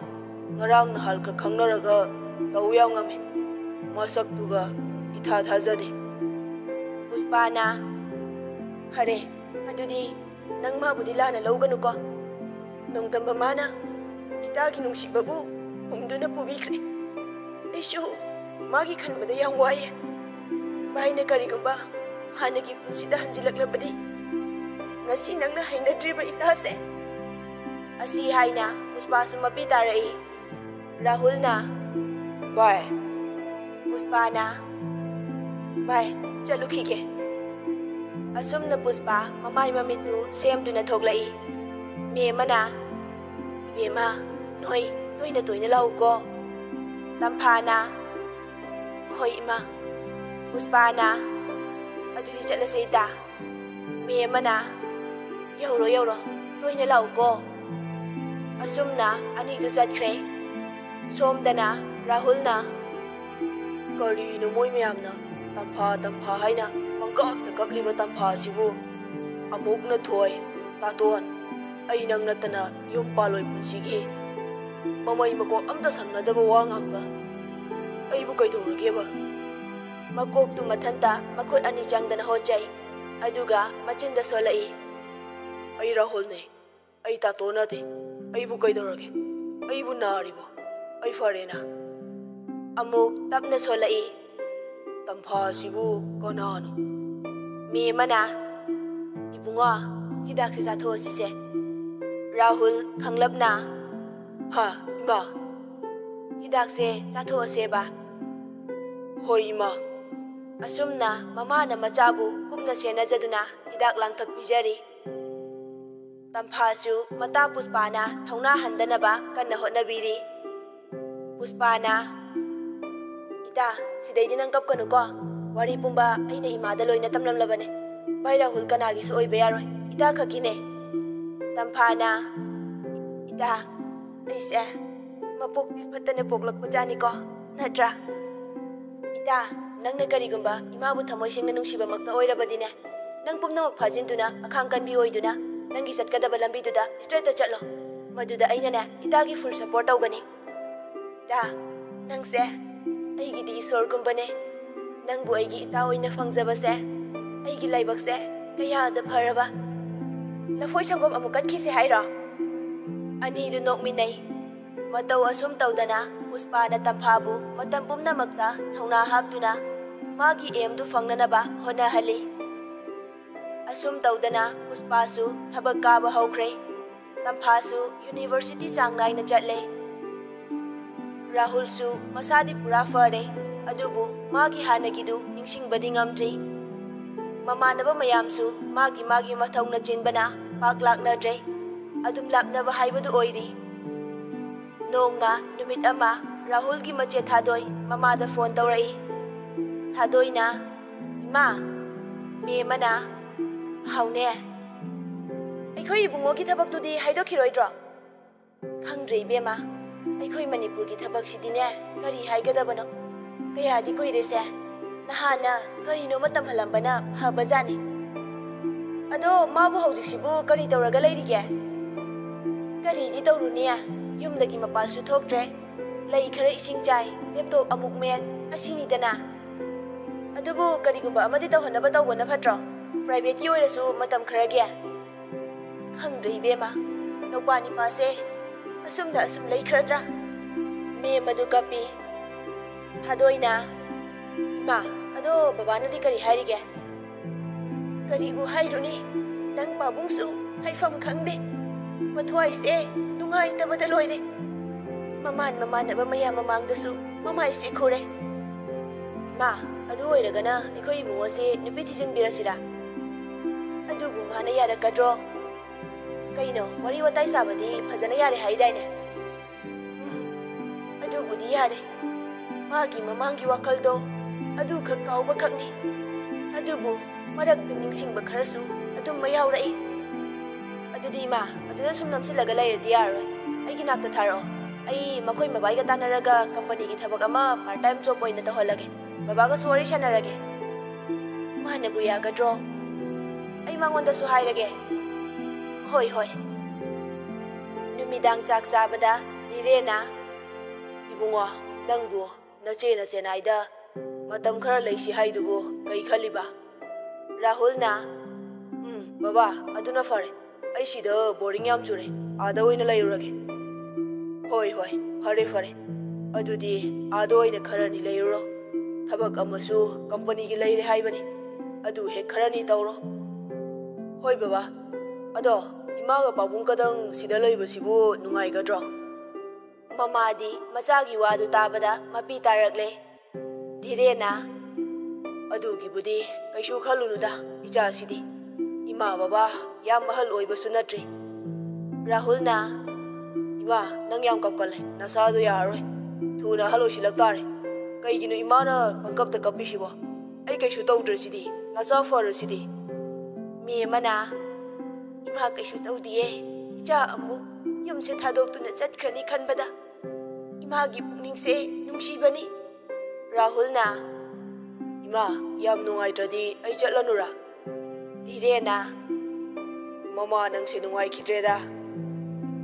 ꯉꯔꯥꯡ ꯅꯍꯥꯜꯈꯛ ꯈꯪꯅꯔꯒ ꯇꯧ ꯌꯥꯝ ꯉꯝꯃꯦ꯫ ꯃꯁꯛꯇꯨꯒ ꯏꯊꯥ ꯊꯥꯖꯗꯦ"꯫ ꯄꯨꯁꯄꯥꯅ, "ꯐꯔꯦ, ꯑꯗꯨꯗꯤ ꯅꯪ ꯃꯥꯕꯨꯗꯤ ꯂꯥꯟꯅ ꯂꯧꯒꯅꯨꯀꯣ꯫ ꯅꯣꯡꯗꯝꯕ ꯃꯥꯅ ꯏꯇꯥꯒꯤ ꯅꯨꯡꯁꯤꯕꯕꯨ ꯍꯨꯝꯗꯨꯅ ꯄꯨꯕꯤꯈ꯭ꯔꯦ꯫ ꯑꯩꯁꯨ ꯃꯥꯒꯤ ꯈꯟꯕꯗ ꯌꯥꯝ ꯋꯥꯏꯌꯦ꯫ ꯚꯥꯏꯅ ꯀꯔꯤꯒꯨꯝꯕ ꯍꯥꯟꯅꯒꯤ ꯄꯨꯟꯁꯤꯗ ꯍꯟꯖꯤꯜꯂꯛꯂꯕꯗꯤ, ꯉꯁꯤ ꯅꯪꯅ ꯍꯩꯅꯗ꯭ꯔꯤꯕ ꯏꯇꯥꯁꯦ"꯫ ꯑꯁꯤ ꯍꯥꯏꯅ ꯄꯨꯁꯄꯥꯁꯨ ꯃꯄꯤ ꯇꯥꯔꯛꯏ꯫ ꯔꯥꯍꯨꯜꯅ, "ꯚꯥꯏ"꯫ ꯄꯨꯁꯄꯥꯅ, "ꯚꯥꯏ, ꯆꯠꯂꯨꯈꯤꯒꯦ"꯫ ꯑꯁꯨꯝꯅ ꯄꯨꯁꯄꯥ ꯃꯃꯥꯏ ꯃꯃꯤꯠꯇꯨ ꯁꯦꯝꯗꯨꯅ ꯊꯣꯛꯂꯛꯏ꯫ ꯃꯦꯝ ꯑꯃꯅ, "ꯏꯕꯦꯝꯃ, ꯅꯣꯏ ꯇꯣꯏꯅ ꯇꯣꯏꯅ ꯂꯥꯛꯎꯀꯣ"꯫ ꯇꯝꯐꯥꯅ, "ꯍꯣꯏ ꯏꯃꯥ"꯫ ꯄꯨꯁꯄꯥꯅ, "ꯑꯗꯨꯗꯤ ꯆꯠꯂꯁꯦ ꯏꯇꯥ"꯫ ꯃꯦꯝ ꯑꯃꯅ, "ꯌꯧꯔꯣ ꯌꯧꯔꯣ, ꯇꯣꯏꯅ ꯂꯥꯛꯎꯀꯣ"꯫ ꯑꯁꯨꯝꯅ ꯑꯅꯤꯗꯨ ꯆꯠꯈ꯭ꯔꯦ꯫ ꯁꯣꯝꯗꯅ ꯔꯥꯍꯨꯜꯅ, "ꯀꯔꯤꯅꯣ ꯃꯣꯏ ꯃꯌꯥꯝꯅ ꯇꯝꯐꯥ ꯇꯝꯐꯥ ꯍꯥꯏꯅ ꯄꯪꯀꯞꯇ ꯀꯞꯂꯤꯕ ꯇꯝꯐꯥ ꯑꯁꯤꯕꯨ? ꯑꯃꯨꯛꯅ ꯊꯣꯏ, ꯇꯥꯇꯣꯟ, ꯑꯩ ꯅꯪ ꯅꯠꯇꯅ ꯌꯨꯝ ꯄꯥꯜꯂꯣꯏ ꯄꯨꯟꯁꯤꯒꯤ꯫ ꯃꯃꯩ ꯃꯀꯣꯛ ꯑꯝꯇ ꯁꯝꯅꯗꯕ ꯋꯥ ꯉꯥꯛꯇ꯫ ꯑꯩꯕꯨ ꯀꯩꯗꯧꯔꯒꯦꯕ?" ꯃꯀꯣꯛꯇꯨ ꯃꯊꯟꯇ ꯃꯈꯨꯠ ꯑꯅꯤ ꯆꯪꯗꯅ ꯍꯣꯠꯆꯩ꯫ ꯑꯗꯨꯒ ꯃꯆꯤꯟꯗ ꯁꯣꯜꯂꯛꯏ, "ꯑꯩ ꯔꯥꯍꯨꯜꯅꯦ꯫ ꯑꯩ ꯇꯥꯇꯣ ꯅꯠꯇꯦ꯫ ꯑꯩꯕꯨ ꯀꯩꯗꯧꯔꯒꯦ? ꯑꯩꯕꯨ ꯅꯥꯔꯤꯕꯣ? ꯑꯩ ꯐꯔꯦꯅ꯫ ꯑꯃꯨꯛ ꯇꯞꯅ ꯁꯣꯜꯂꯛꯏ, "ꯇꯝꯐꯥꯁꯤꯕꯨ ꯀꯅꯥꯅꯣ?" ꯃꯦꯝ ꯑꯃꯅ, "ꯏꯕꯨꯡꯉꯣ, ꯍꯤꯗꯥꯛꯁꯦ ꯆꯥꯊꯣꯛꯑꯁꯤꯁꯦ꯫" ꯔꯥꯍꯨꯜ ꯈꯪꯂꯞꯅ, "ꯍꯥ, ꯏꯃꯥ? ꯍꯤꯗꯥꯛꯁꯦ ꯆꯥꯊꯣꯛꯑꯁꯦꯕ?" "ꯍꯣꯏ, ꯏꯃꯥ꯫" ꯑꯁꯨꯝꯅ ꯃꯃꯥꯅ ꯃꯆꯥꯕꯨ ꯀꯨꯞꯅ ꯁꯦꯟꯅꯖꯗꯨꯅ ꯍꯤꯗꯥꯛ ꯂꯥꯡꯊꯛ ꯄꯤꯖꯔꯤ꯫ ꯇꯝꯐꯥꯁꯨ ꯃꯇꯥ ꯄꯨꯁꯄꯥꯅ ꯊꯧꯅꯥ ꯍꯟꯗꯅꯕ ꯀꯟꯅ ꯍꯣꯠꯅꯕꯤꯔꯤ꯫ ꯄꯨꯁꯄꯥꯅ, "ꯏꯇꯥ, ꯁꯤꯗꯩꯗꯤ ꯅꯪ ꯀꯞꯀꯅꯨꯀꯣ꯫ ꯋꯥꯔꯤ ꯄꯨꯝꯕ ꯑꯩꯅ ꯏꯃꯥꯗ ꯂꯣꯏꯅ ꯇꯝꯂꯝꯂꯕꯅꯦ꯫ ꯚꯥꯏ ꯔꯥꯍꯨꯜ ꯀꯅꯥꯒꯤꯁꯨ ꯑꯣꯏꯕ ꯌꯥꯔꯣꯏ, ꯏꯇꯥ ꯈꯛꯀꯤꯅꯦ꯫" ꯇꯝꯐꯥꯅ, "ꯏꯇꯥ, ꯑꯩꯁꯦ ꯃꯄꯣꯛꯇꯤ ꯐꯠꯇꯅ ꯄꯣꯛꯂꯛꯄꯖꯥꯠꯅꯤꯀꯣ, ꯅꯠꯇ꯭ꯔꯥ? ꯏꯇꯥ, ꯅꯪꯅ ꯀꯔꯤꯒꯨꯝꯕ ꯏꯃꯥꯕꯨ ꯊꯃꯣꯏ ꯁꯦꯡꯅ ꯅꯨꯡꯁꯤꯕꯃꯛꯇ ꯑꯣꯏꯔꯕꯗꯤꯅꯦ, ꯅꯪ ꯄꯨꯝꯅꯃꯛ ꯐꯥꯖꯤꯟꯗꯨꯅ, ꯑꯈꯥꯡ ꯀꯟꯕꯤ ꯑꯣꯏꯗꯨꯅ, ꯅꯪꯒꯤ ꯆꯠꯀꯗꯕ ꯂꯝꯕꯤꯗꯨꯗ straight ꯆꯠꯂꯣ꯫ ꯃꯗꯨꯗ ꯑꯩꯅꯅꯦ, ꯏꯇꯥꯒꯤ full support ꯇꯧꯒꯅꯤ꯫ ꯏꯇꯥ, ꯅꯪꯁꯦ ꯑꯩꯒꯤꯗꯤ ꯏꯁꯣꯔꯒꯨꯝꯕꯅꯦ꯫ ꯅꯪꯕꯨ ꯑꯩꯒꯤ ꯏꯇꯥ ꯑꯣꯏꯅ ꯐꯪꯖꯕꯁꯦ ꯑꯩꯒꯤ ꯂꯥꯏꯕꯛꯁꯦ ꯀꯌꯥꯗ ꯐꯔꯕ꯫" "ꯂꯐꯣꯏ ꯁꯪꯒꯣꯝ ꯑꯃꯨꯛ ꯀꯠꯈꯤꯁꯦ ꯍꯥꯏꯔꯣ?" ꯑꯅꯤꯗꯨ ꯅꯣꯛꯃꯤꯟꯅꯩ꯫ ꯃꯇꯧ ꯑꯁꯨꯝ ꯇꯧꯗꯅ ꯄꯨꯁꯄꯥꯅ ꯇꯝꯐꯥꯕꯨ ꯃꯇꯝ ꯄꯨꯝꯅꯃꯛꯇ ꯊꯧꯅꯥ ꯍꯥꯞꯇꯨꯅ ꯃꯥꯒꯤ aimꯗꯨ ꯐꯪꯅꯅꯕ ꯍꯣꯠꯅꯍꯜꯂꯤ꯫ ꯑꯁꯨꯝ ꯇꯧꯗꯅ ꯄꯨꯁꯄꯥꯁꯨ ꯊꯕꯛ ꯀꯥꯕ ꯍꯧꯈ꯭ꯔꯦ꯫ ꯇꯝꯐꯥꯁꯨ university ꯆꯥꯡ ꯅꯥꯏꯅ ꯆꯠꯂꯦ꯫ ꯔꯥꯍꯨꯜꯁꯨ ꯃꯁꯥꯗꯤ ꯄꯨꯔꯥ ꯐꯔꯦ, ꯑꯗꯨꯕꯨ ꯃꯥꯒꯤ ꯍꯥꯟꯅꯒꯤꯗꯨ ꯅꯤꯡꯁꯤꯡꯕꯗꯤ ꯉꯝꯗ꯭ꯔꯤ꯫ ꯃꯃꯥꯟꯅꯕ ꯃꯌꯥꯝꯁꯨ ꯃꯥꯒꯤ ꯃꯥꯒꯤ ꯃꯊꯧꯅ ꯆꯤꯟꯕꯅ ꯄꯥꯛ ꯂꯥꯛꯅꯗ꯭ꯔꯦ꯫ ꯑꯗꯨꯝ ꯂꯥꯞꯅꯕ ꯍꯥꯏꯕꯗꯨ ꯑꯣꯏꯔꯤ꯫ ꯅꯣꯡꯃ ꯅꯨꯃꯤꯠ ꯑꯃ ꯔꯥꯍꯨꯜꯒꯤ ꯃꯆꯦ ꯊꯥꯗꯣꯏ ꯃꯃꯥꯗ phone ꯇꯧꯔꯛꯏ꯫ ꯊꯥꯗꯣꯏꯅ, "ꯏꯃꯥ, ꯃꯦꯝ ꯑꯃꯅ", "ꯍꯥꯎꯅꯦ?" "ꯑꯩꯈꯣꯏ ꯏꯕꯨꯡꯉꯣꯒꯤ ꯊꯕꯛꯇꯨꯗꯤ ꯍꯥꯏꯗꯣꯛꯈꯤꯔꯣꯏꯗ꯭ꯔꯣ?" "ꯈꯪꯗ꯭ꯔꯦ ꯏꯕꯦꯝꯃ, ꯑꯩꯈꯣꯏ ꯃꯅꯤꯄꯨꯔꯒꯤ ꯊꯕꯛꯁꯤꯗꯤꯅꯦ, ꯀꯔꯤ ꯍꯥꯏꯒꯗꯕꯅꯣ? ꯀꯌꯥꯗꯤ ꯀꯨꯏꯔꯦꯁꯦ꯫ ꯅꯍꯥꯟꯅ ꯀꯔꯤꯅꯣꯃ ꯇꯝꯍꯜꯂꯝꯕꯅ ꯐꯕꯖꯥꯠꯅꯤ꯫ ꯑꯗꯣ ꯃꯥꯕꯨ ꯍꯧꯖꯤꯛꯁꯤꯕꯨ ꯀꯔꯤ ꯇꯧꯔꯒ ꯂꯩꯔꯤꯒꯦ?" "ꯀꯔꯤꯗꯤ ꯇꯧꯔꯨꯅꯤ, ꯌꯨꯝꯗꯒꯤ ꯃꯄꯥꯜꯁꯨ ꯊꯣꯛꯇ꯭ꯔꯦ꯫ ꯂꯩ ꯈꯔ ꯏꯁꯤꯡ ꯆꯥꯏ, laptop ꯑꯃꯨꯛ ꯃꯦꯠ, ꯑꯁꯤꯅꯤꯗꯅ꯫ ꯑꯗꯨꯕꯨ ꯀꯔꯤꯒꯨꯝꯕ ꯑꯃꯗꯤ ꯇꯧꯍꯟꯅꯕ ꯇꯧꯕꯅ ꯐꯠꯇ꯭ꯔꯣ? Privateꯀꯤ ꯑꯣꯏꯔꯁꯨ ꯃꯇꯝ ꯈꯔꯒꯤ꯫" "ꯈꯪꯗ꯭ꯔꯦ ꯏꯕꯦꯝꯃ, ꯅꯨꯄꯥ ꯅꯤꯄꯥꯁꯦ ꯑꯁꯨꯝꯅ ꯑꯁꯨꯝ ꯂꯩꯈ꯭ꯔꯗ꯭ꯔꯥ?" ꯃꯦꯝ ꯑꯗꯨ ꯀꯞꯄꯤ꯫ ꯊꯥꯗꯣꯏꯅ, "ꯏꯃꯥ, ꯑꯗꯣ ꯕꯕꯥꯅꯗꯤ ꯀꯔꯤ ꯍꯥꯏꯔꯤꯒꯦ?" "ꯀꯔꯤꯕꯨ ꯍꯥꯏꯔꯨꯅꯤ? ꯅꯪ ꯄꯥꯕꯨꯡꯁꯨ ꯍꯥꯏꯐꯝ ꯈꯪꯗꯦ꯫ ꯃꯊ꯭ꯋꯥꯏꯁꯦ ꯅꯨꯡꯉꯥꯏꯇꯕꯗ ꯂꯣꯏꯔꯦ꯫ ꯃꯃꯥꯟ ꯃꯃꯥꯟꯅꯕ ꯃꯌꯥꯝ ꯃꯃꯥꯡꯗꯁꯨ ꯃꯃꯥꯏꯁꯦ ꯈꯨꯔꯦ꯫ ꯏꯃꯥ, ꯑꯗꯨ ꯑꯣꯏꯔꯒꯅ ꯑꯩꯈꯣꯏ ꯏꯕꯨꯡꯉꯣꯁꯦ ꯅꯨꯄꯤ ꯊꯤꯖꯤꯟꯕꯤꯔꯁꯤꯔꯥ? ꯑꯗꯨꯕꯨ ꯃꯥꯅ ꯌꯥꯔꯛꯀꯗ꯭ꯔꯣ? ꯀꯩꯅꯣ, ꯋꯥꯔꯤ ꯋꯥꯇꯥꯏ ꯁꯥꯕꯗꯤ ꯐꯖꯅ ꯌꯥꯔꯦ ꯍꯥꯏꯗꯥꯏꯅꯦ?" "ꯎꯝ, ꯑꯗꯨꯕꯨꯗꯤ ꯌꯥꯔꯦ꯫ ꯃꯥꯒꯤ ꯃꯃꯥꯡꯒꯤ ꯋꯥꯈꯜꯗꯣ ꯑꯗꯨꯈꯛ ꯀꯥꯎꯕꯈꯛꯅꯤ꯫ ꯑꯗꯨꯕꯨ ꯃꯔꯛꯇ ꯅꯤꯡꯁꯤꯡꯕ ꯈꯔꯁꯨ ꯑꯗꯨꯝ ꯃꯌꯥꯎꯔꯛꯏ꯫ ꯑꯗꯨꯗꯤ ꯏꯃꯥ, ꯑꯗꯨꯗ ꯁꯨꯝ ꯅꯝꯁꯤꯜꯂꯒ ꯂꯩꯔꯗꯤ ꯌꯥꯔꯔꯣꯏ꯫ ꯑꯩꯒꯤ ꯅꯥꯛꯇ ꯊꯥꯔꯛꯑꯣ꯫ ꯑꯩ ꯃꯈꯣꯏ ꯃꯕꯥꯏꯒ ꯇꯥꯟꯅꯔꯒ ꯀꯝꯄꯅꯤꯒꯤ ꯊꯕꯛ ꯑꯃ ꯄꯥꯔꯠ ꯇꯥꯏꯝ ꯖꯣꯕ ꯑꯣꯏꯅ ꯇꯧꯍꯜꯂꯒꯦ꯫ ꯕꯕꯥꯒꯁꯨ ꯋꯥꯔꯤ ꯁꯥꯟꯅꯔꯒꯦ꯫ ꯃꯥꯅꯕꯨ ꯌꯥꯒꯗ꯭ꯔꯣ? ꯑꯩ ꯃꯉꯣꯟꯗꯁꯨ ꯍꯥꯏꯔꯒꯦ꯫" "ꯍꯣꯏ, ꯍꯣꯏ꯫" ꯅꯨꯃꯤꯗꯥꯡ ꯆꯥꯛ ꯆꯥꯕꯗ ꯙꯤꯔꯦꯟꯅ, "ꯏꯕꯨꯡꯉꯣ, ꯅꯪꯕꯨ ꯅꯆꯦꯅ ꯆꯦꯟꯅꯥꯏꯗ ꯃꯇꯝ ꯈꯔ ꯂꯩꯁꯤ ꯍꯥꯏꯗꯨꯕꯨ ꯀꯩ ꯈꯜꯂꯤꯕ?" ꯔꯥꯍꯨꯜꯅ, "ꯎꯝ, ꯕꯕꯥ, ꯑꯗꯨꯅ ꯐꯔꯦ꯫ ꯑꯩ ꯁꯤꯗ ꯕꯣꯔꯤꯡ ꯌꯥꯝ ꯆꯨꯔꯦ꯫ ꯑꯥꯗ ꯑꯣꯏꯅ ꯂꯩꯔꯨꯔꯒꯦ꯫" "ꯍꯣꯏ, ꯍꯣꯏ, ꯐꯔꯦ, ꯐꯔꯦ꯫ ꯑꯗꯨꯗꯤ ꯑꯥꯗ ꯑꯣꯏꯅ ꯈꯔꯅꯤ ꯂꯩꯔꯨꯔꯣ꯫ ꯊꯕꯛ ꯑꯃꯁꯨ ꯀꯝꯄꯅꯤꯒꯤ ꯂꯩꯔꯦ ꯍꯥꯏꯕꯅꯤ꯫ ꯑꯗꯨ ꯍꯦꯛ ꯈꯔꯅꯤ ꯇꯧꯔꯣ꯫" "ꯍꯣꯏ, ꯕꯕꯥ꯫ ꯑꯗꯣ ꯏꯃꯥꯒ ꯄꯥꯕꯨꯡꯒꯗꯪ ꯁꯤꯗ ꯂꯩꯕꯁꯤꯕꯨ ꯅꯨꯡꯉꯥꯏꯒꯗ꯭ꯔꯣ?" ꯃꯃꯥꯗꯤ ꯃꯆꯥꯒꯤ ꯋꯥꯗꯨ ꯇꯥꯕꯗ ꯃꯄꯤ ꯇꯥꯔꯛꯂꯦ꯫ ꯙꯤꯔꯦꯟꯅ, "ꯑꯗꯨꯒꯤꯕꯨꯗꯤ ꯀꯩꯁꯨ ꯈꯜꯂꯨꯅꯨꯗ, ꯏꯆꯥꯁꯤꯗꯤ꯫ ꯏꯃꯥ ꯕꯕꯥ ꯌꯥꯝ ꯑꯍꯜ ꯑꯣꯏꯕꯁꯨ ꯅꯠꯇ꯭ꯔꯤ꯫" ꯔꯥꯍꯨꯜꯅ, "ꯏꯃꯥ, ꯅꯪ ꯌꯥꯝ ꯀꯞꯀꯜꯂꯦ꯫ ꯅꯁꯥꯗꯣ ꯌꯥꯔꯔꯣꯏ꯫ ꯊꯨꯅ ꯑꯍꯜ ꯑꯣꯏꯁꯤꯜꯂꯛ ꯇꯥꯔꯦ꯫ ꯀꯩꯒꯤꯅꯣ ꯏꯃꯥꯅ ꯄꯪꯀꯞꯇ ꯀꯞꯄꯤꯁꯤꯕꯣ? ꯑꯩ ꯀꯩꯁꯨ ꯇꯧꯗ꯭ꯔꯁꯤꯗꯤ꯫ ꯅꯆꯥ ꯐꯔꯁꯤꯗꯤ꯫" ꯃꯦꯝ ꯑꯃꯅ, "ꯏꯃꯥ ꯀꯩꯁꯨ ꯇꯧꯗꯤꯌꯦ꯫ ꯏꯆꯥ ꯑꯃꯨꯛ ꯌꯨꯝꯁꯦ ꯊꯥꯗꯣꯛꯇꯨꯅ ꯆꯠꯈ꯭ꯔꯅꯤ ꯈꯟꯕꯗ ꯏꯃꯥꯒꯤ ꯄꯨꯛꯅꯤꯡꯁꯦ ꯅꯨꯡꯁꯤꯕꯅꯤ꯫" ꯔꯥꯍꯨꯜꯅ, "ꯏꯃꯥ, ꯌꯥꯝ ꯅꯨꯡꯉꯥꯏꯇ꯭ꯔꯗꯤ ꯑꯩ ꯆꯠꯂꯅꯨꯔꯥ?" ꯙꯤꯔꯦꯟꯅ, "ꯃꯃꯥ ꯅꯪꯁꯦ ꯅꯨꯡꯉꯥꯏꯈꯤꯗ꯭ꯔꯦꯗ꯫"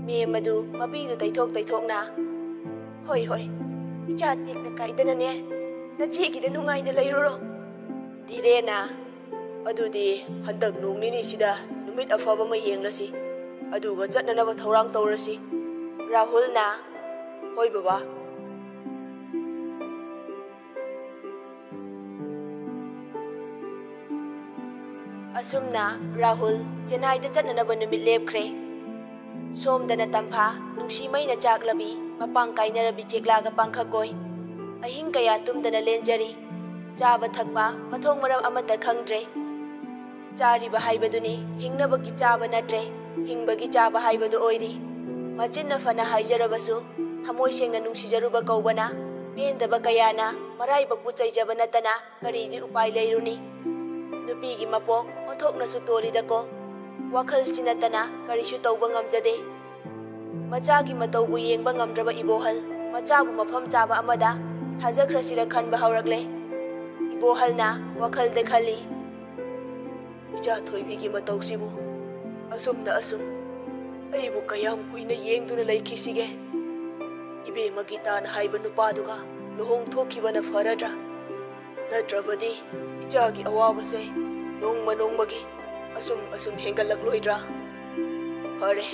ꯃꯦꯝ ꯑꯗꯨ ꯃꯄꯤꯗꯨ ꯇꯩꯊꯣꯛ ꯇꯩꯊꯣꯛꯅ, "ꯍꯣꯏ, ꯍꯣꯏ, ꯏꯆꯥ ꯇꯦꯛꯇ ꯀꯥꯏꯗꯅꯅꯦ, ꯅꯆꯦꯒꯤꯗ ꯅꯨꯡꯉꯥꯏꯅ ꯂꯩꯔꯨꯔꯣ꯫" ꯙꯤꯔꯦꯟꯅ, "ꯑꯗꯨꯗꯤ ꯍꯟꯗꯛ ꯅꯣꯡ ꯅꯤꯅꯤꯁꯤꯗ ꯅꯨꯃꯤꯠ ꯑꯐꯕ ꯑꯃ ꯌꯦꯡꯂꯁꯤ, ꯑꯗꯨꯒ ꯆꯠꯅꯅꯕ ꯊꯧꯔꯥꯡ ꯇꯧꯔꯁꯤ꯫" ꯔꯥꯍꯨꯜꯅ, "ꯍꯣꯏ ꯕꯕꯥ, ꯑꯁꯨꯝꯅ ꯔꯥꯍꯨꯜ ꯆꯦꯟꯅꯥꯏꯗ ꯆꯠꯅꯅꯕ ꯅꯨꯃꯤꯠ ꯂꯦꯞꯈ꯭ꯔꯦ꯫ ꯁꯣꯝꯗꯅ ꯇꯝꯐꯥ, ꯅꯨꯡꯁꯤ ꯃꯩꯅ ꯆꯥꯛꯂꯕꯤ, ꯃꯄꯥꯡ ꯀꯥꯏꯅꯔꯕꯤ ꯆꯦꯛꯂꯥꯒ ꯄꯥꯡꯈꯛ ꯑꯣꯏ꯫ ꯑꯍꯤꯡ ꯀꯌꯥ ꯇꯨꯝꯗꯅ ꯂꯦꯟꯖꯔꯤ꯫ ꯆꯥꯕ ꯊꯛꯄ ꯃꯊꯣꯡ ꯃꯔꯝ ꯑꯃꯠꯇ ꯈꯪꯗ꯭ꯔꯦ꯫ ꯆꯥꯔꯤꯕ ꯍꯥꯏꯕꯗꯨꯅꯤ ꯍꯤꯡꯅꯕꯒꯤ ꯆꯥꯕ ꯅꯠꯇ꯭ꯔꯦ, ꯍꯤꯡꯕꯒꯤ ꯆꯥꯕ ꯍꯥꯏꯕꯗꯨ ꯑꯣꯏꯔꯤ꯫ ꯃꯆꯤꯟꯅ ꯐꯅ ꯍꯥꯏꯖꯔꯕꯁꯨ, ꯊꯃꯣꯏ ꯁꯦꯡꯅ ꯅꯨꯡꯁꯤꯖꯔꯨꯕ ꯀꯧꯕꯅ ꯄꯦꯟꯗꯕ ꯀꯌꯥꯅ ꯃꯔꯥꯏꯕꯛꯄꯨ ꯆꯩꯖꯕ ꯅꯠꯇꯅ ꯀꯔꯤꯗꯤ ꯎꯄꯥꯏ ꯂꯩꯔꯨꯅꯤ? ꯅꯨꯄꯤꯒꯤ ꯃꯄꯣꯛ ꯑꯣꯟꯊꯣꯛꯅꯁꯨ ꯇꯣꯜꯂꯤꯗꯀꯣ꯫ ꯋꯥꯈꯜꯁꯤ ꯅꯠꯇꯅ ꯀꯔꯤꯁꯨ ꯇꯧꯕ ꯉꯝꯖꯗꯦ꯫ ꯃꯆꯥꯒꯤ ꯃꯇꯧꯕꯨ ꯌꯦꯡꯕ ꯉꯝꯗ꯭ꯔꯕ ꯏꯕꯣꯍꯜ, ꯃꯆꯥꯕꯨ ꯃꯐꯝ ꯆꯥꯕ ꯑꯃꯗ ꯊꯥꯖꯈ꯭ꯔꯁꯤꯔ ꯈꯟꯕ ꯍꯧꯔꯛꯂꯦ꯫ ꯏꯕꯣꯍꯜꯅ ꯋꯥꯈꯜꯗ ꯈꯜꯂꯤ, "ꯏꯆꯥ ꯊꯣꯏꯕꯤꯒꯤ ꯃꯇꯧꯁꯤꯕꯨ ꯑꯁꯨꯝꯅ ꯑꯁꯨꯝ ꯑꯩꯕꯨ ꯀꯌꯥꯝ ꯀꯨꯏꯅ ꯌꯦꯡꯗꯨꯅ ꯂꯩꯈꯤꯁꯤꯒꯦ? ꯏꯕꯦꯝꯃ ꯒꯤꯇꯥꯅ ꯍꯥꯏꯕ ꯅꯨꯄꯥꯗꯨꯒ ꯂꯨꯍꯣꯡ ꯊꯣꯛꯈꯤꯕꯅ ꯐꯔꯗ꯭ꯔꯥ? ꯅꯠꯇ꯭ꯔꯕꯗꯤ ꯏꯆꯥꯒꯤ ꯑꯋꯥꯕꯁꯦ ꯅꯣꯡꯃ ꯅꯣꯡꯃꯒꯤ ꯑꯁꯨꯝ ꯑꯁꯨꯝ ꯍꯦꯟꯒꯠꯂꯛꯂꯣꯏꯗ꯭ꯔꯥ? ꯐꯔꯦ,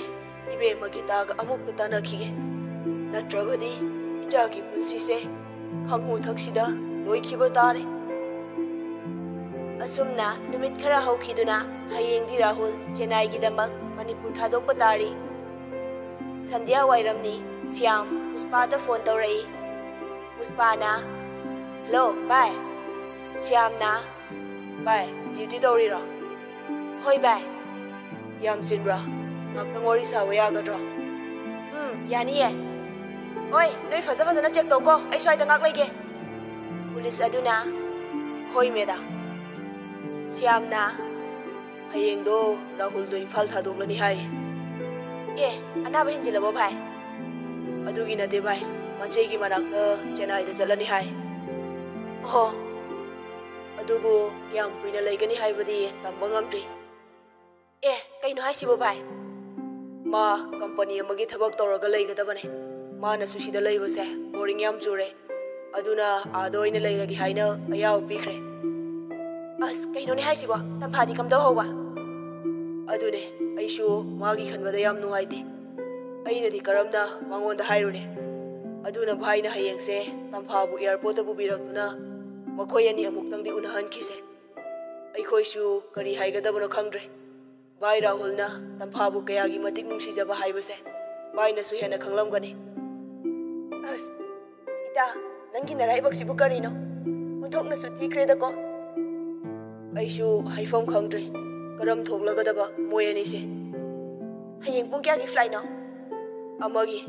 ꯏꯕꯦꯝꯃ ꯒꯤꯇꯥꯒ ꯑꯃꯨꯛꯇ ꯇꯥꯟꯅꯈꯤꯒꯦ꯫ ꯅꯠꯇ꯭ꯔꯕꯗꯤ ꯏꯆꯥꯒꯤ ꯄꯨꯟꯁꯤꯁꯦ ꯈꯪꯉꯨ ꯊꯛꯁꯤꯗ ꯂꯣꯏꯈꯤꯕ ꯇꯥꯔꯦ꯫" ꯑꯁꯨꯝꯅ ꯅꯨꯃꯤꯠ ꯈꯔ ꯍꯧꯈꯤꯗꯨꯅ ꯍꯌꯦꯡꯗꯤ ꯔꯥꯍꯨꯜ ꯆꯦꯟꯅꯥꯏꯒꯤꯗꯃꯛ ꯃꯅꯤꯄꯨꯔ ꯊꯥꯗꯣꯛꯄ ꯇꯥꯔꯤ꯫ ꯁꯟꯙ꯭ꯌꯥ ꯋꯥꯏꯔꯝꯅꯤ꯫ ꯁ꯭ꯌꯥꯝ ꯄꯨꯁꯄꯥꯗ ꯐꯣꯟ ꯇꯧꯔꯛꯏ꯫ ꯄꯨꯁꯄꯥꯅ, "ꯍꯜꯂꯣ ꯚꯥꯏ꯫" ꯁ꯭ꯌꯥꯝꯅ, "ꯚꯥꯏ, ꯗ꯭ꯌꯨꯇꯤ ꯇꯧꯔꯤꯔꯣ?" "ꯍꯣꯏ ꯚꯥꯏ꯫" "ꯌꯥꯝ ꯆꯤꯟꯕ꯭ꯔꯥ? ꯉꯥꯛꯇꯪ ꯋꯥꯔꯤ ꯁꯥꯕ ꯌꯥꯒꯗ꯭ꯔꯣ?" "ꯎꯝ, ꯌꯥꯅꯤꯌꯦ꯫" "ꯍꯣꯏ, ꯅꯣꯏ ꯐꯖ ꯐꯖꯅ ꯆꯦꯛ ꯇꯧꯀꯣ, ꯑꯩ ꯁ꯭ꯋꯥꯏꯗ ꯉꯥꯛ ꯂꯩꯒꯦ꯫" ꯄꯨꯂꯤꯁ ꯑꯗꯨꯅ, "ꯍꯣꯏ ꯃꯦꯗꯥꯝ꯫" ꯁ꯭ꯌꯥꯝꯅ, "ꯍꯌꯦꯡꯗꯣ ꯔꯥꯍꯨꯜꯗꯣ ꯏꯝꯐꯥꯜ ꯊꯥꯗꯣꯛꯂꯅꯤ ꯍꯥꯏ꯫" "ꯑꯦ, ꯑꯅꯥꯕ ꯍꯦꯟꯖꯤꯜꯂꯕꯣ ꯚꯥꯏ?" "ꯑꯗꯨꯒꯤ ꯅꯠꯇꯦ ꯚꯥꯏ, ꯃꯆꯦꯒꯤ ꯃꯅꯥꯛꯇ ꯆꯦꯟꯅꯥꯏꯗ ꯆꯠꯂꯅꯤ ꯍꯥꯏ꯫" "ꯑꯣꯍꯣ꯫" "ꯑꯗꯨꯕꯨ ꯀꯌꯥꯝ ꯀꯨꯏꯅ ꯂꯩꯒꯅꯤ ꯍꯥꯏꯕꯗꯤ ꯇꯝꯕ ꯉꯝꯗ꯭ꯔꯤ꯫" "ꯑꯦ, ꯀꯩꯅꯣ ꯍꯥꯏꯁꯤꯕꯣ ꯚꯥꯏ?" "ꯃꯥ ꯀꯝꯄꯅꯤ ꯑꯃꯒꯤ ꯊꯕꯛ ꯇꯧꯔꯒ ꯂꯩꯒꯗꯕꯅꯦ꯫ ꯃꯥꯅꯁꯨ ꯁꯤꯗ ꯂꯩꯕꯁꯦ ꯕꯣꯔꯤꯡ ꯌꯥꯝ ꯆꯨꯔꯦ꯫ ꯑꯗꯨꯅ ꯑꯥꯗ ꯑꯣꯏꯅ ꯂꯩꯔꯒꯦ ꯍꯥꯏꯅ ꯑꯌꯥꯕ ꯄꯤꯈ꯭ꯔꯦ꯫" "ꯑꯁ, ꯀꯩꯅꯣꯅꯦ ꯍꯥꯏꯁꯤꯕꯣ? ꯇꯝꯐꯥꯗꯤ ꯀꯝꯗꯧꯍꯧꯕ?" "ꯑꯗꯨꯅꯦ, ꯑꯩꯁꯨ ꯃꯥꯒꯤ ꯈꯟꯕꯗ ꯌꯥꯝ ꯅꯨꯡꯉꯥꯏꯇꯦ꯫ ꯑꯩꯅꯗꯤ ꯀꯔꯝꯅ ꯃꯉꯣꯟꯗ ꯍꯥꯏꯔꯨꯅꯤ? ꯑꯗꯨꯅ ꯚꯥꯏꯅ ꯍꯌꯦꯡꯁꯦ ꯇꯝꯐꯥꯕꯨ ꯑꯦꯌꯥꯔꯄꯣꯔꯠꯇ ꯄꯨꯕꯤꯔꯛꯇꯨꯅ ꯃꯈꯣꯏ ꯑꯅꯤ ꯑꯃꯨꯛꯇꯪꯗꯤ ꯎꯅꯍꯟꯈꯤꯁꯦ꯫" ꯑꯩꯈꯣꯏꯁꯨ ꯀꯔꯤ ꯍꯥꯏꯒꯗꯕꯅꯣ ꯈꯪꯗ꯭ꯔꯦ꯫ ꯚꯥꯏ ꯔꯥꯍꯨꯜꯅ ꯇꯝꯐꯥꯕꯨ ꯀꯌꯥꯒꯤ ꯃꯇꯤꯛ ꯅꯨꯡꯁꯤꯖꯕ ꯍꯥꯏꯕꯁꯦ ꯚꯥꯏꯅꯁꯨ ꯍꯦꯟꯅ ꯈꯪꯂꯝꯒꯅꯤ꯫ ꯑꯁ, ꯏꯇꯥ, ꯅꯪꯒꯤ ꯅꯔꯥꯏꯕꯛꯁꯤꯕꯨ ꯀꯔꯤꯅꯣ? ꯑꯣꯟꯊꯣꯛꯅꯁꯨ ꯊꯤꯈ꯭ꯔꯦꯗꯀꯣ꯫ ꯑꯩꯁꯨ ꯍꯥꯏꯐꯝ ꯈꯪꯗ꯭ꯔꯦ, ꯀꯔꯝ ꯊꯣꯛꯂꯒꯗꯕ ꯃꯣꯏ ꯑꯅꯤꯁꯦ꯫ ꯍꯌꯦꯡ ꯄꯨꯡ ꯀꯌꯥꯒꯤ flightꯅꯣ? ꯑꯃꯒꯤ꯫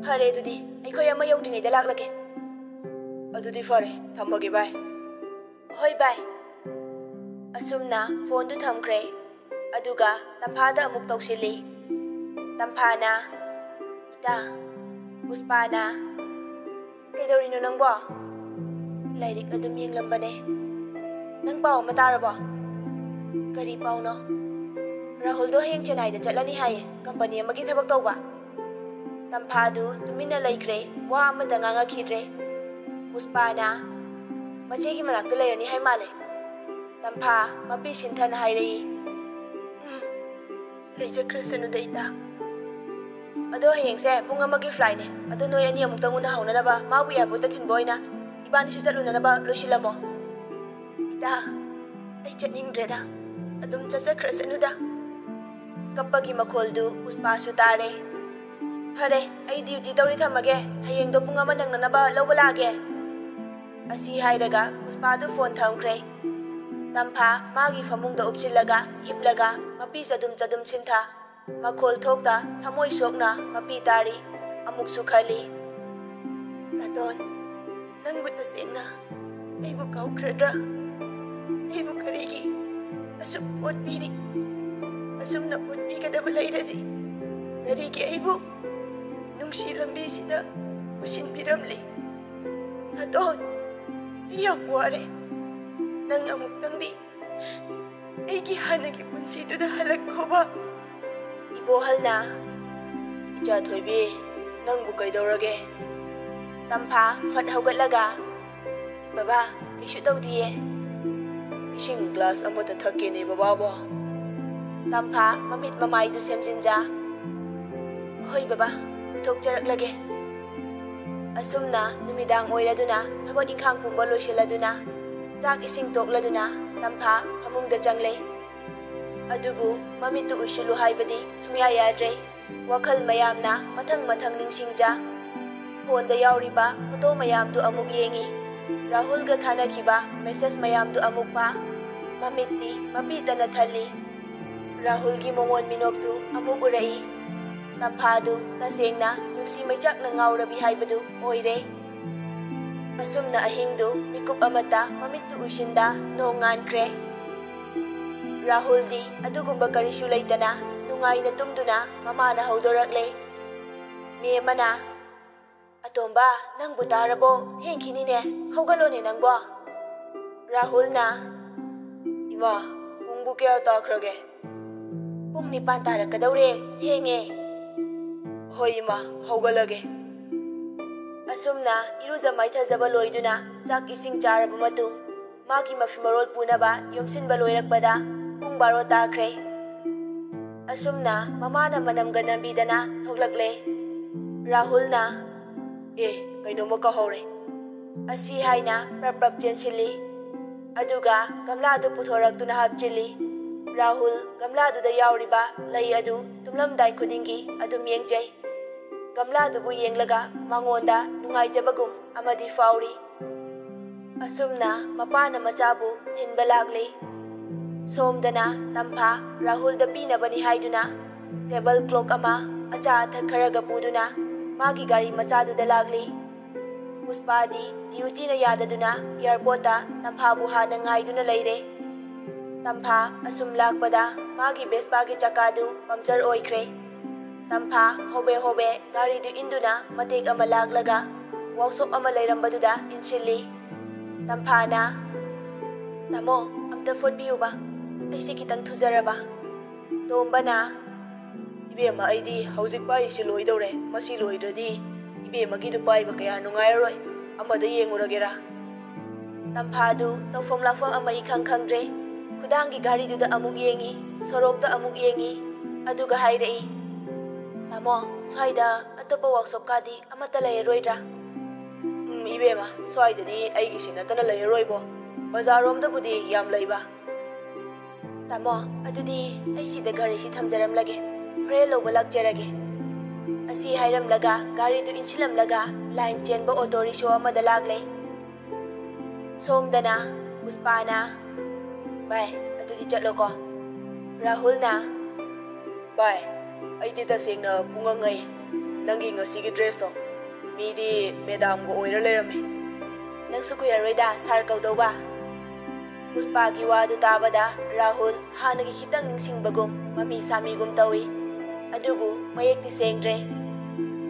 ꯐꯔꯦ, ꯑꯗꯨꯗꯤ ꯑꯩꯈꯣꯏ ꯑꯃ ꯌꯧꯗ꯭ꯔꯤꯉꯩꯗ ꯂꯥꯛꯂꯒꯦ꯫ ꯑꯗꯨꯗꯤ ꯐꯔꯦ, ꯊꯝꯃꯒꯦ ꯚꯥꯏ꯫ ꯍꯣꯏ ꯚꯥꯏ꯫ ꯑꯁꯨꯝꯅ phoneꯗꯨ ꯊꯝꯈ꯭ꯔꯦ꯫ ꯑꯗꯨꯒ ꯇꯝꯐꯥꯗ ꯑꯃꯨꯛ ꯇꯧꯁꯤꯜꯂꯤ꯫ ꯇꯝꯐꯥꯅ, "ꯏꯇꯥ, ꯄꯨꯁꯄꯥꯅ ꯀꯩꯗꯧꯔꯤꯅꯣ ꯅꯪꯕꯣ?" "ꯂꯥꯏꯔꯤꯛ ꯑꯗꯨꯝ ꯌꯦꯡꯂꯝꯕꯅꯦ꯫ ꯅꯪ ꯄꯥꯎ ꯑꯃ ꯇꯥꯔꯕꯣ?" "ꯀꯔꯤ ꯄꯥꯎꯅꯣ?" "ꯔꯥꯍꯨꯜꯗꯣ ꯍꯌꯦꯡ ꯆꯦꯟꯅꯥꯏꯗ ꯆꯠꯂꯅꯤ ꯍꯥꯏꯌꯦ, company ꯑꯃꯒꯤ ꯊꯕꯛ ꯇꯧꯕ꯫" ꯇꯝꯐꯥꯗꯨ ꯇꯨꯃꯤꯟꯅ ꯂꯩꯈ꯭ꯔꯦ, ꯋꯥ ꯑꯃꯠꯇ ꯉꯥꯡꯉꯛꯈꯤꯗ꯭ꯔꯦ꯫ ꯄꯨꯁꯄꯥꯅ, "ꯃꯆꯦꯒꯤ ꯃꯅꯥꯛꯇ ꯂꯩꯔꯅꯤ ꯍꯥꯏ ꯃꯥꯜꯂꯦ꯫" ꯇꯝꯐꯥ ꯃꯄꯤ ꯁꯤꯟꯊꯅ ꯍꯥꯏꯔꯛꯏ꯫ "ꯎꯝ, ꯂꯩꯖꯈ꯭ꯔꯁꯅꯨꯗ ꯏꯇꯥ꯫ ꯑꯗꯣ ꯍꯌꯦꯡꯁꯦ ꯄꯨꯡ ꯑꯃꯒꯤ flightꯅꯦ꯫ ꯑꯗꯣ ꯅꯣꯏ ꯑꯅꯤ ꯑꯃꯨꯛꯇꯪ ꯎꯅꯍꯧꯅꯅꯕ ꯃꯥꯕꯨ airportꯇ ꯊꯤꯟꯕ ꯑꯣꯏꯅ ꯏꯕꯥꯅꯤꯁꯨ ꯆꯠꯂꯨꯅꯅꯕ ꯂꯣꯏꯁꯤꯜꯂꯝꯃꯣ꯫" "ꯏꯇꯥ, ꯑꯩ ꯆꯠꯅꯤꯡꯗ꯭ꯔꯦꯗ꯫ ꯑꯗꯨꯝ ꯆꯠꯆꯈ꯭ꯔꯁꯅꯨꯗ꯫" ꯀꯞꯄꯒꯤ ꯃꯈꯣꯜꯗꯨ ꯄꯨꯁꯄꯥꯁꯨ ꯇꯥꯔꯦ꯫ "ꯐꯔꯦ, ꯑꯩ duty ꯇꯧꯔꯤ, ꯊꯝꯃꯒꯦ꯫ ꯍꯌꯦꯡꯗꯣ ꯄꯨꯡ ꯑꯃ ꯅꯪꯅꯅꯕ ꯂꯧꯕ ꯂꯥꯛꯑꯒꯦ꯫" ꯑꯁꯤ ꯍꯥꯏꯔꯒ ꯄꯨꯁꯄꯥꯗꯨ phone ꯊꯝꯈ꯭ꯔꯦ꯫ ꯇꯝꯐꯥ ꯃꯥꯒꯤ ꯐꯃꯨꯡꯗ ꯎꯞꯁꯤꯜꯂꯒ ꯍꯤꯞꯂꯒ ꯃꯄꯤ ꯆꯗꯨꯝ ꯆꯗꯨꯝ ꯁꯤꯟꯊ꯫ ꯃꯈꯣꯜ ꯊꯣꯛꯇ ꯊꯃꯣꯏ ꯁꯣꯛꯅ ꯃꯄꯤ ꯇꯥꯔꯤ꯫ ꯑꯃꯨꯛꯁꯨ ꯈꯜꯂꯤ, "ꯇꯥꯇꯣꯟ, ꯅꯪꯕꯨ ꯇꯁꯦꯡꯅ ꯑꯩꯕꯨ ꯀꯥꯎꯈ꯭ꯔꯗ꯭ꯔꯥ? ꯑꯩꯕꯨ ꯀꯔꯤꯒꯤ ꯑꯁꯨꯛ ꯑꯣꯠꯄꯤꯔꯤ? ꯑꯁꯨꯝꯅ ꯑꯣꯠꯄꯤꯒꯗꯕ ꯂꯩꯔꯗꯤ ꯀꯔꯤꯒꯤ ꯑꯩꯕꯨ ꯅꯨꯡꯁꯤ ꯂꯝꯕꯤꯁꯤꯗ ꯄꯨꯁꯤꯟꯕꯤꯔꯝꯂꯤ? ꯇꯥꯇꯣꯟ, ꯑꯩ ꯌꯥꯝ ꯋꯥꯔꯦ꯫ ꯅꯪ ꯑꯃꯨꯛꯇꯪꯗꯤ ꯑꯩꯒꯤ ꯍꯥꯟꯅꯒꯤ ꯄꯨꯟꯁꯤꯗꯨꯗ ꯍꯜꯂꯛꯈꯣꯕ꯫" ꯏꯕꯣꯍꯜꯅ, "ꯏꯆꯥ ꯊꯣꯏꯕꯤ, ꯅꯪꯕꯨ ꯀꯩꯗꯧꯔꯒꯦ?" ꯇꯝꯐꯥ ꯐꯠ ꯍꯧꯒꯠꯂꯒ, "ꯕꯕꯥ, ꯀꯩꯁꯨ ꯇꯧꯗꯤꯌꯦ꯫ ꯏꯁꯤꯡ glass ꯑꯃꯇ ꯊꯛꯀꯦꯅꯦ ꯕꯕꯥꯕꯣ꯫" ꯇꯝꯐꯥ ꯃꯃꯤꯠ ꯃꯃꯥꯏꯗꯨ ꯁꯦꯝꯖꯤꯟꯖ, "ꯍꯣꯏ ꯕꯕꯥ, ꯄꯨꯊꯣꯛꯆꯔꯛꯂꯒꯦ꯫" ꯑꯁꯨꯝꯅ ꯅꯨꯃꯤꯗꯥꯡ ꯑꯣꯏꯔꯗꯨꯅ ꯊꯕꯛ ꯏꯪꯈꯥꯡ ꯄꯨꯝꯕ ꯂꯣꯏꯁꯤꯜꯂꯗꯨꯅ ꯆꯥꯛ ꯏꯁꯤꯡ ꯇꯣꯛꯂꯗꯨꯅ ꯇꯝꯐꯥ ꯐꯃꯨꯡꯗ ꯆꯪꯂꯦ꯫ ꯑꯗꯨꯕꯨ ꯃꯃꯤꯠꯇꯨ ꯎꯏꯁꯤꯜꯂꯨ ꯍꯥꯏꯕꯗꯤ ꯁꯨꯡꯌꯥ ꯌꯥꯗ꯭ꯔꯦ꯫ ꯋꯥꯈꯜ ꯃꯌꯥꯝꯅ ꯃꯊꯪ ꯃꯊꯪ ꯅꯤꯡꯁꯤꯡꯖ꯫ ꯐꯣꯟꯗ ꯌꯥꯎꯔꯤꯕ ꯐꯣꯇꯣ ꯃꯌꯥꯝꯗꯨ ꯑꯃꯨꯛ ꯌꯦꯡꯏ꯫ ꯔꯥꯍꯨꯜꯒ ꯊꯥꯅꯈꯤꯕ ꯃꯦꯁꯦꯖ ꯃꯌꯥꯝꯗꯨ ꯑꯃꯨꯛ ꯄꯥ꯫ ꯃꯃꯤꯠꯇꯤ ꯃꯄꯤ ꯇꯅ ꯊꯜꯂꯤ꯫ ꯔꯥꯍꯨꯜꯒꯤ ꯃꯣꯃꯣꯟ ꯃꯤꯅꯣꯛꯇꯨ ꯑꯃꯨꯛ ꯎꯔꯛꯏ꯫ ꯇꯝꯐꯥꯗꯨ ꯇꯁꯦꯡꯅ ꯅꯨꯡꯁꯤ ꯃꯩꯆꯥꯛꯅ ꯉꯥꯎꯔꯕꯤ ꯍꯥꯏꯕꯗꯨ ꯑꯣꯏꯔꯦ꯫ ꯑꯁꯨꯝꯅ ꯑꯍꯤꯡꯗꯨ ꯃꯤꯀꯨꯞ ꯑꯃꯠꯇ ꯃꯃꯤꯠꯇꯨ ꯎꯏꯁꯤꯟꯗ ꯅꯣꯡ ꯉꯥꯟꯈ꯭ꯔꯦ꯫ ꯔꯥꯍꯨꯜꯗꯤ ꯑꯗꯨꯒꯨꯝꯕ ꯀꯔꯤꯁꯨ ꯂꯩꯇꯅ ꯅꯨꯡꯉꯥꯏꯅ ꯇꯨꯝꯗꯨꯅ ꯃꯃꯥꯅ ꯍꯧꯗꯣꯔꯛꯂꯦ꯫ ꯃꯦꯝꯃꯅ, "ꯑꯇꯣꯝꯕ, ꯅꯪꯕꯨ ꯇꯥꯔꯕꯣ? ꯊꯦꯡꯈꯤꯅꯤꯅꯦ, ꯍꯧꯒꯠꯂꯣꯅꯦ ꯅꯪꯕꯣ꯫" ꯔꯥꯍꯨꯜꯅ, "ꯏꯃꯥ, ꯄꯨꯡꯕꯨ ꯀꯌꯥ ꯇꯥꯈ꯭ꯔꯒꯦ?" "ꯄꯨꯡ ꯅꯤꯄꯥꯟ ꯇꯥꯔꯛꯀꯗꯧꯔꯦ, ꯊꯦꯡꯉꯦ꯫" "ꯍꯣꯏ ꯏꯃꯥ, ꯍꯧꯒꯠꯂꯒꯦ꯫" ꯑꯁꯨꯝꯅ ꯏꯔꯨꯖ ꯃꯥꯏꯊꯖꯕ ꯂꯣꯏꯗꯨꯅ ꯆꯥꯛ ꯏꯁꯤꯡ ꯆꯥꯔꯕ ꯃꯇꯨꯡ, ꯃꯥꯒꯤ ꯃꯐꯤ ꯃꯔꯣꯜ ꯄꯨꯅꯕ ꯌꯣꯝꯁꯤꯟꯕ ꯂꯣꯏꯔꯛꯄꯗ ꯄꯨꯡ ꯕꯥꯔꯣ ꯇꯥꯈ꯭ꯔꯦ꯫ ꯑꯁꯨꯝꯅ ꯃꯃꯥꯅ ꯃꯅꯝꯒ ꯅꯝꯕꯤꯗꯅ ꯊꯣꯛꯂꯛꯂꯦ꯫ ꯔꯥꯍꯨꯜꯅ, "ꯑꯦ, ꯀꯩꯅꯣꯝꯃ ꯀꯥꯎꯍꯧꯔꯦ꯫" ꯑꯁꯤ ꯍꯥꯏꯅ ꯄ꯭ꯔꯞ ꯄ꯭ꯔꯞ ꯆꯦꯟꯁꯤꯜꯂꯤ꯫ ꯑꯗꯨꯒ ꯒꯝꯂꯥꯗꯨ ꯄꯨꯊꯣꯔꯛꯇꯨꯅ ꯍꯥꯞꯆꯤꯜꯂꯤ꯫ ꯔꯥꯍꯨꯜ ꯒꯝꯂꯥꯗꯨꯗ ꯌꯥꯎꯔꯤꯕ ꯂꯩ ꯑꯗꯨ ꯇꯨꯝꯂꯝꯗꯥꯏ ꯈꯨꯗꯤꯡꯒꯤ ꯑꯗꯨꯝ ꯌꯦꯡꯖꯩ꯫ ꯒꯝꯂꯥꯗꯨꯕꯨ ꯌꯦꯡꯂꯒ ꯃꯉꯣꯟꯗ ꯅꯨꯡꯉꯥꯏꯖꯕꯒꯨꯝ ꯑꯃꯗꯤ ꯐꯥꯎꯔꯤ꯫ ꯑꯁꯨꯝꯅ ꯃꯄꯥꯅ ꯃꯆꯥꯕꯨ ꯊꯤꯟꯕ ꯂꯥꯛꯂꯤ꯫ ꯁꯣꯝꯗꯅ ꯇꯝꯐꯥ ꯔꯥꯍꯨꯜꯗ ꯄꯤꯅꯕꯅꯤ ꯍꯥꯏꯗꯨꯅ ꯇꯦꯕꯜ ꯀ꯭ꯂꯣꯛ ꯑꯃ, ꯑꯆꯥ ꯑꯊꯛ ꯈꯔꯒ ꯄꯨꯗꯨꯅ ꯃꯥꯒꯤ ꯒꯥꯔꯤ ꯃꯆꯥꯗꯨꯗ ꯂꯥꯛꯂꯤ꯫ ꯄꯨꯁꯄꯥꯗꯤ ꯗ꯭ꯌꯨꯇꯤꯅ ꯌꯥꯗꯗꯨꯅ ꯑꯦꯌꯥꯔꯄꯣꯔꯠꯇ ꯇꯝꯐꯥꯕꯨ ꯍꯥꯟꯅ ꯉꯥꯏꯗꯨꯅ ꯂꯩꯔꯦ꯫ ꯇꯝꯐꯥ ꯑꯁꯨꯝ ꯂꯥꯛꯄꯗ ꯃꯥꯒꯤ ꯚꯦꯁꯄꯥꯒꯤ ꯆꯀꯥꯗꯨ ꯄꯝꯆꯔ ꯑꯣꯏꯈ꯭ꯔꯦ꯫ ꯇꯝꯐꯥ ꯍꯣꯕꯦ ꯍꯣꯕꯦ ꯒꯥꯔꯤꯗꯨ ꯏꯟꯗꯨꯅ ꯃꯇꯦꯛ ꯑꯃ ꯂꯥꯛꯂꯒ ꯋꯥꯛꯁꯣꯞ ꯑꯃ ꯂꯩꯔꯝꯕꯗꯨꯗ ꯏꯟꯁꯤꯜꯂꯤ꯫ ꯇꯝꯐꯥꯅ, "ꯇꯥꯃꯣ, ꯑꯝꯇ ꯐꯣꯠꯄꯤꯌꯨꯕ, ꯑꯩꯁꯦ ꯈꯤꯇꯪ ꯊꯨꯖꯔꯕ꯫" ꯇꯣꯝꯕꯅ, "ꯏꯕꯦꯝꯃ, ꯑꯩꯗꯤ ꯍꯧꯖꯤꯛ ꯄꯥꯏꯔꯤꯁꯤ ꯂꯣꯏꯗꯧꯔꯦ, ꯃꯁꯤ ꯂꯣꯏꯗ꯭ꯔꯗꯤ ꯏꯕꯦꯝꯃꯒꯤꯗꯨ ꯄꯥꯏꯕ ꯀꯌꯥ ꯅꯨꯡꯉꯥꯏꯔꯔꯣꯏ, ꯑꯃꯗ ꯌꯦꯡꯉꯨꯔꯒꯦꯔꯥ?" ꯇꯝꯐꯥꯗꯨ ꯇꯧꯐꯝ ꯂꯥꯛꯐꯝ ꯑꯃ ꯏꯈꯪ ꯈꯪꯗ꯭ꯔꯦ꯫ ꯈꯨꯗꯥꯡꯒꯤ ꯘꯥꯔꯤꯗꯨꯗ ꯑꯃꯨꯛ ꯌꯦꯡꯉꯤ, ꯁꯣꯔꯣꯛꯇ ꯑꯃꯨꯛ ꯌꯦꯡꯉꯤ, ꯑꯗꯨꯒ ꯍꯥꯏꯔꯛꯏ, "ꯇꯥꯃꯣ, ꯁ꯭ꯋꯥꯏꯗ ꯑꯇꯣꯞꯄ ꯋꯥꯛꯁꯣꯞꯀꯥꯗꯤ ꯑꯃꯠꯇ ꯂꯩꯔꯔꯣꯏꯗ꯭ꯔꯥ?" "ꯎꯝ, ꯏꯕꯦꯝꯃ, ꯁ꯭ꯋꯥꯏꯗꯗꯤ ꯑꯩꯒꯤꯁꯤ ꯅꯠꯇꯅ ꯂꯩꯔꯔꯣꯏꯕꯣ꯫ ꯕꯖꯥꯔꯔꯣꯝꯗꯕꯨꯗꯤ ꯌꯥꯝ ꯂꯩꯕ꯫ ꯇꯥꯃꯣ, ꯑꯗꯨꯗꯤ ꯑꯩ ꯁꯤꯗ ꯒꯥꯔꯤꯁꯤ ꯊꯝꯖꯔꯝꯂꯒꯦ, ꯍꯣꯔꯦꯟ ꯂꯧꯕ ꯂꯥꯛꯆꯔꯒꯦ꯫ ꯑꯁꯤ ꯍꯥꯏꯔꯝꯂꯒ ꯒꯥꯔꯤꯗꯨ ꯏꯟꯁꯤꯜꯂꯝꯂꯒ ꯂꯥꯏꯟ ꯆꯦꯟꯕ ꯑꯣꯇꯣ ꯔꯤꯛꯁꯣ ꯑꯃꯗ ꯂꯥꯛꯂꯦ꯫ ꯁꯣꯝꯗꯅ ꯄꯨꯁꯄꯥꯅ, "ꯚꯥꯏ, ꯑꯗꯨꯗꯤ ꯆꯠꯂꯣꯀꯣ"꯫ ꯔꯥꯍꯨꯜꯅ, "ꯚꯥꯏ, ꯑꯩꯗꯤ ꯇꯁꯦꯡꯅ ꯄꯨꯡꯉꯪ ꯉꯛꯏ꯫ ꯅꯪꯒꯤ ꯉꯁꯤꯒꯤ ꯗ꯭ꯔꯦꯁꯇꯣ, ꯃꯤꯗꯤ ꯃꯦꯗꯥꯝꯒ ꯑꯣꯏꯔ ꯂꯩꯔꯝꯃꯦ꯫ ꯅꯪꯁꯨ ꯀꯨꯏꯔꯔꯣꯏꯗ ꯁꯥꯔ ꯀꯧꯗꯧꯕ"꯫ ꯄꯨꯁꯄꯥꯒꯤ ꯋꯥꯗꯨ ꯇꯥꯕꯗ ꯔꯥꯍꯨꯜ ꯍꯥꯟꯅꯒꯤ ꯈꯤꯇꯪ ꯅꯤꯡꯁꯤꯡꯕꯒꯨꯝ ꯃꯃꯤ ꯁꯥꯃꯤꯒꯨꯝ ꯇꯧꯏ꯫ ꯑꯗꯨꯕꯨ ꯃꯌꯦꯛꯇꯤ ꯁꯦꯡꯗ꯭ꯔꯦ꯫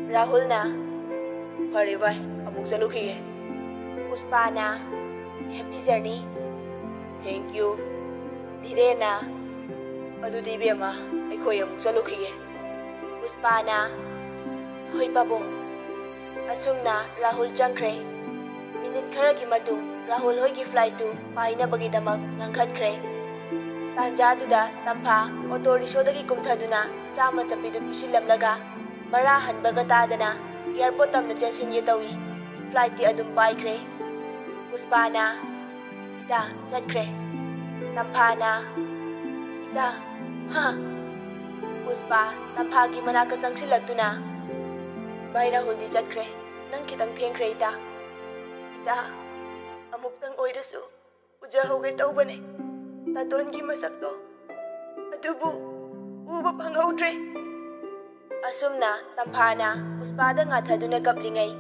ꯔꯥꯍꯨꯜꯅ, "ꯐꯔꯦ ꯚꯥꯏ, ꯑꯃꯨꯛ ꯆꯠꯂꯨꯈꯤꯒꯦ"꯫ ꯄꯨꯁꯄꯥꯅ, "Happy journey"꯫ "Thank you"꯫ ꯙꯤꯔꯦꯟꯅ, "ꯑꯗꯨꯗꯤ ꯏꯕꯦꯝꯃ, ꯑꯩꯈꯣꯏ ꯑꯃꯨꯛ ꯆꯠꯂꯨꯈꯤꯒꯦ"꯫ ꯄꯨꯁꯄꯥꯅ, "ꯍꯣꯏ ꯄꯥꯕꯨꯡ"꯫ ꯑꯁꯨꯝꯅ ꯔꯥꯍꯨꯜ ꯆꯪꯈ꯭ꯔꯦ꯫ ꯃꯤꯅꯤꯠ ꯈꯔꯒꯤ ꯃꯇꯨꯡ ꯔꯥꯍꯨꯜ ꯍꯣꯏꯒꯤ ꯐ꯭ꯂꯥꯏꯠꯇꯨ ꯄꯥꯏꯅꯕꯒꯤꯗꯃꯛ ꯉꯟꯈꯠꯈ꯭ꯔꯦ꯫ ꯇꯥꯟꯖꯥꯗꯨꯗ ꯇꯝꯐꯥ ꯑꯣꯇꯣ ꯔꯤꯛꯁꯣꯗꯒꯤ ꯀꯨꯝꯊꯗꯨꯅ ꯆꯥꯝꯃ ꯆꯞꯄꯤꯗꯨ ꯄꯤꯁꯤꯜꯂꯝꯂꯒ ꯃꯔꯥ ꯍꯟꯕꯒ ꯇꯥꯗꯅ ꯑꯦꯌꯥꯔꯄꯣꯔꯠ ꯇꯝꯅ ꯆꯦꯟꯁꯤꯟꯒꯦ ꯇꯧꯏ꯫ ꯐ꯭ꯂꯥꯏꯠꯇꯤ ꯑꯗꯨꯝ ꯄꯥꯏꯈ꯭ꯔꯦ꯫ ꯄꯨꯁꯄꯥꯅ, "ꯏꯇꯥ, ꯆꯠꯈ꯭ꯔꯦ"꯫ ꯇꯝꯐꯥꯅ, "ꯏꯇꯥ, ꯍꯥ?" ꯄꯨꯁꯄꯥ ꯇꯝꯐꯥꯒꯤ ꯃꯅꯥꯛꯇ ꯆꯪꯁꯤꯜꯂꯛꯇꯨꯅ, "ꯚꯥꯏ ꯔꯥꯍꯨꯜꯗꯤ ꯆꯠꯈ꯭ꯔꯦ꯫ ꯅꯪ ꯈꯤꯇꯪ ꯊꯦꯡꯈ꯭ꯔꯦ ꯏꯇꯥ꯫ ꯏꯇꯥ, ꯑꯃꯨꯛꯇꯪ ꯑꯣꯏꯔꯁꯨ ꯎꯖꯍꯧꯒꯦ ꯇꯧꯕꯅꯦ ꯇꯥꯇꯣꯟꯒꯤ ꯃꯁꯛꯇꯣ꯫ ꯑꯗꯨꯕꯨ ꯎꯕ ꯐꯪꯍꯧꯗ꯭ꯔꯦ"꯫ ꯑꯁꯨꯝꯅ ꯇꯝꯐꯥꯅ ꯄꯨꯁꯄꯥꯗ ꯉꯥꯊꯗꯨꯅ ꯀꯞꯂꯤꯉꯩ,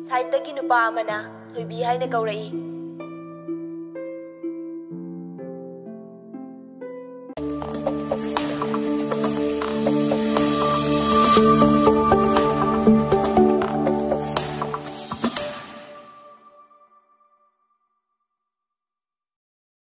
ꯁꯥꯏꯠꯇꯒꯤ ꯅꯨꯄꯥ ꯑꯃꯅ ꯊꯣꯏꯕꯤ ꯍꯥꯏꯅ ꯀꯧꯔꯛꯏ꯫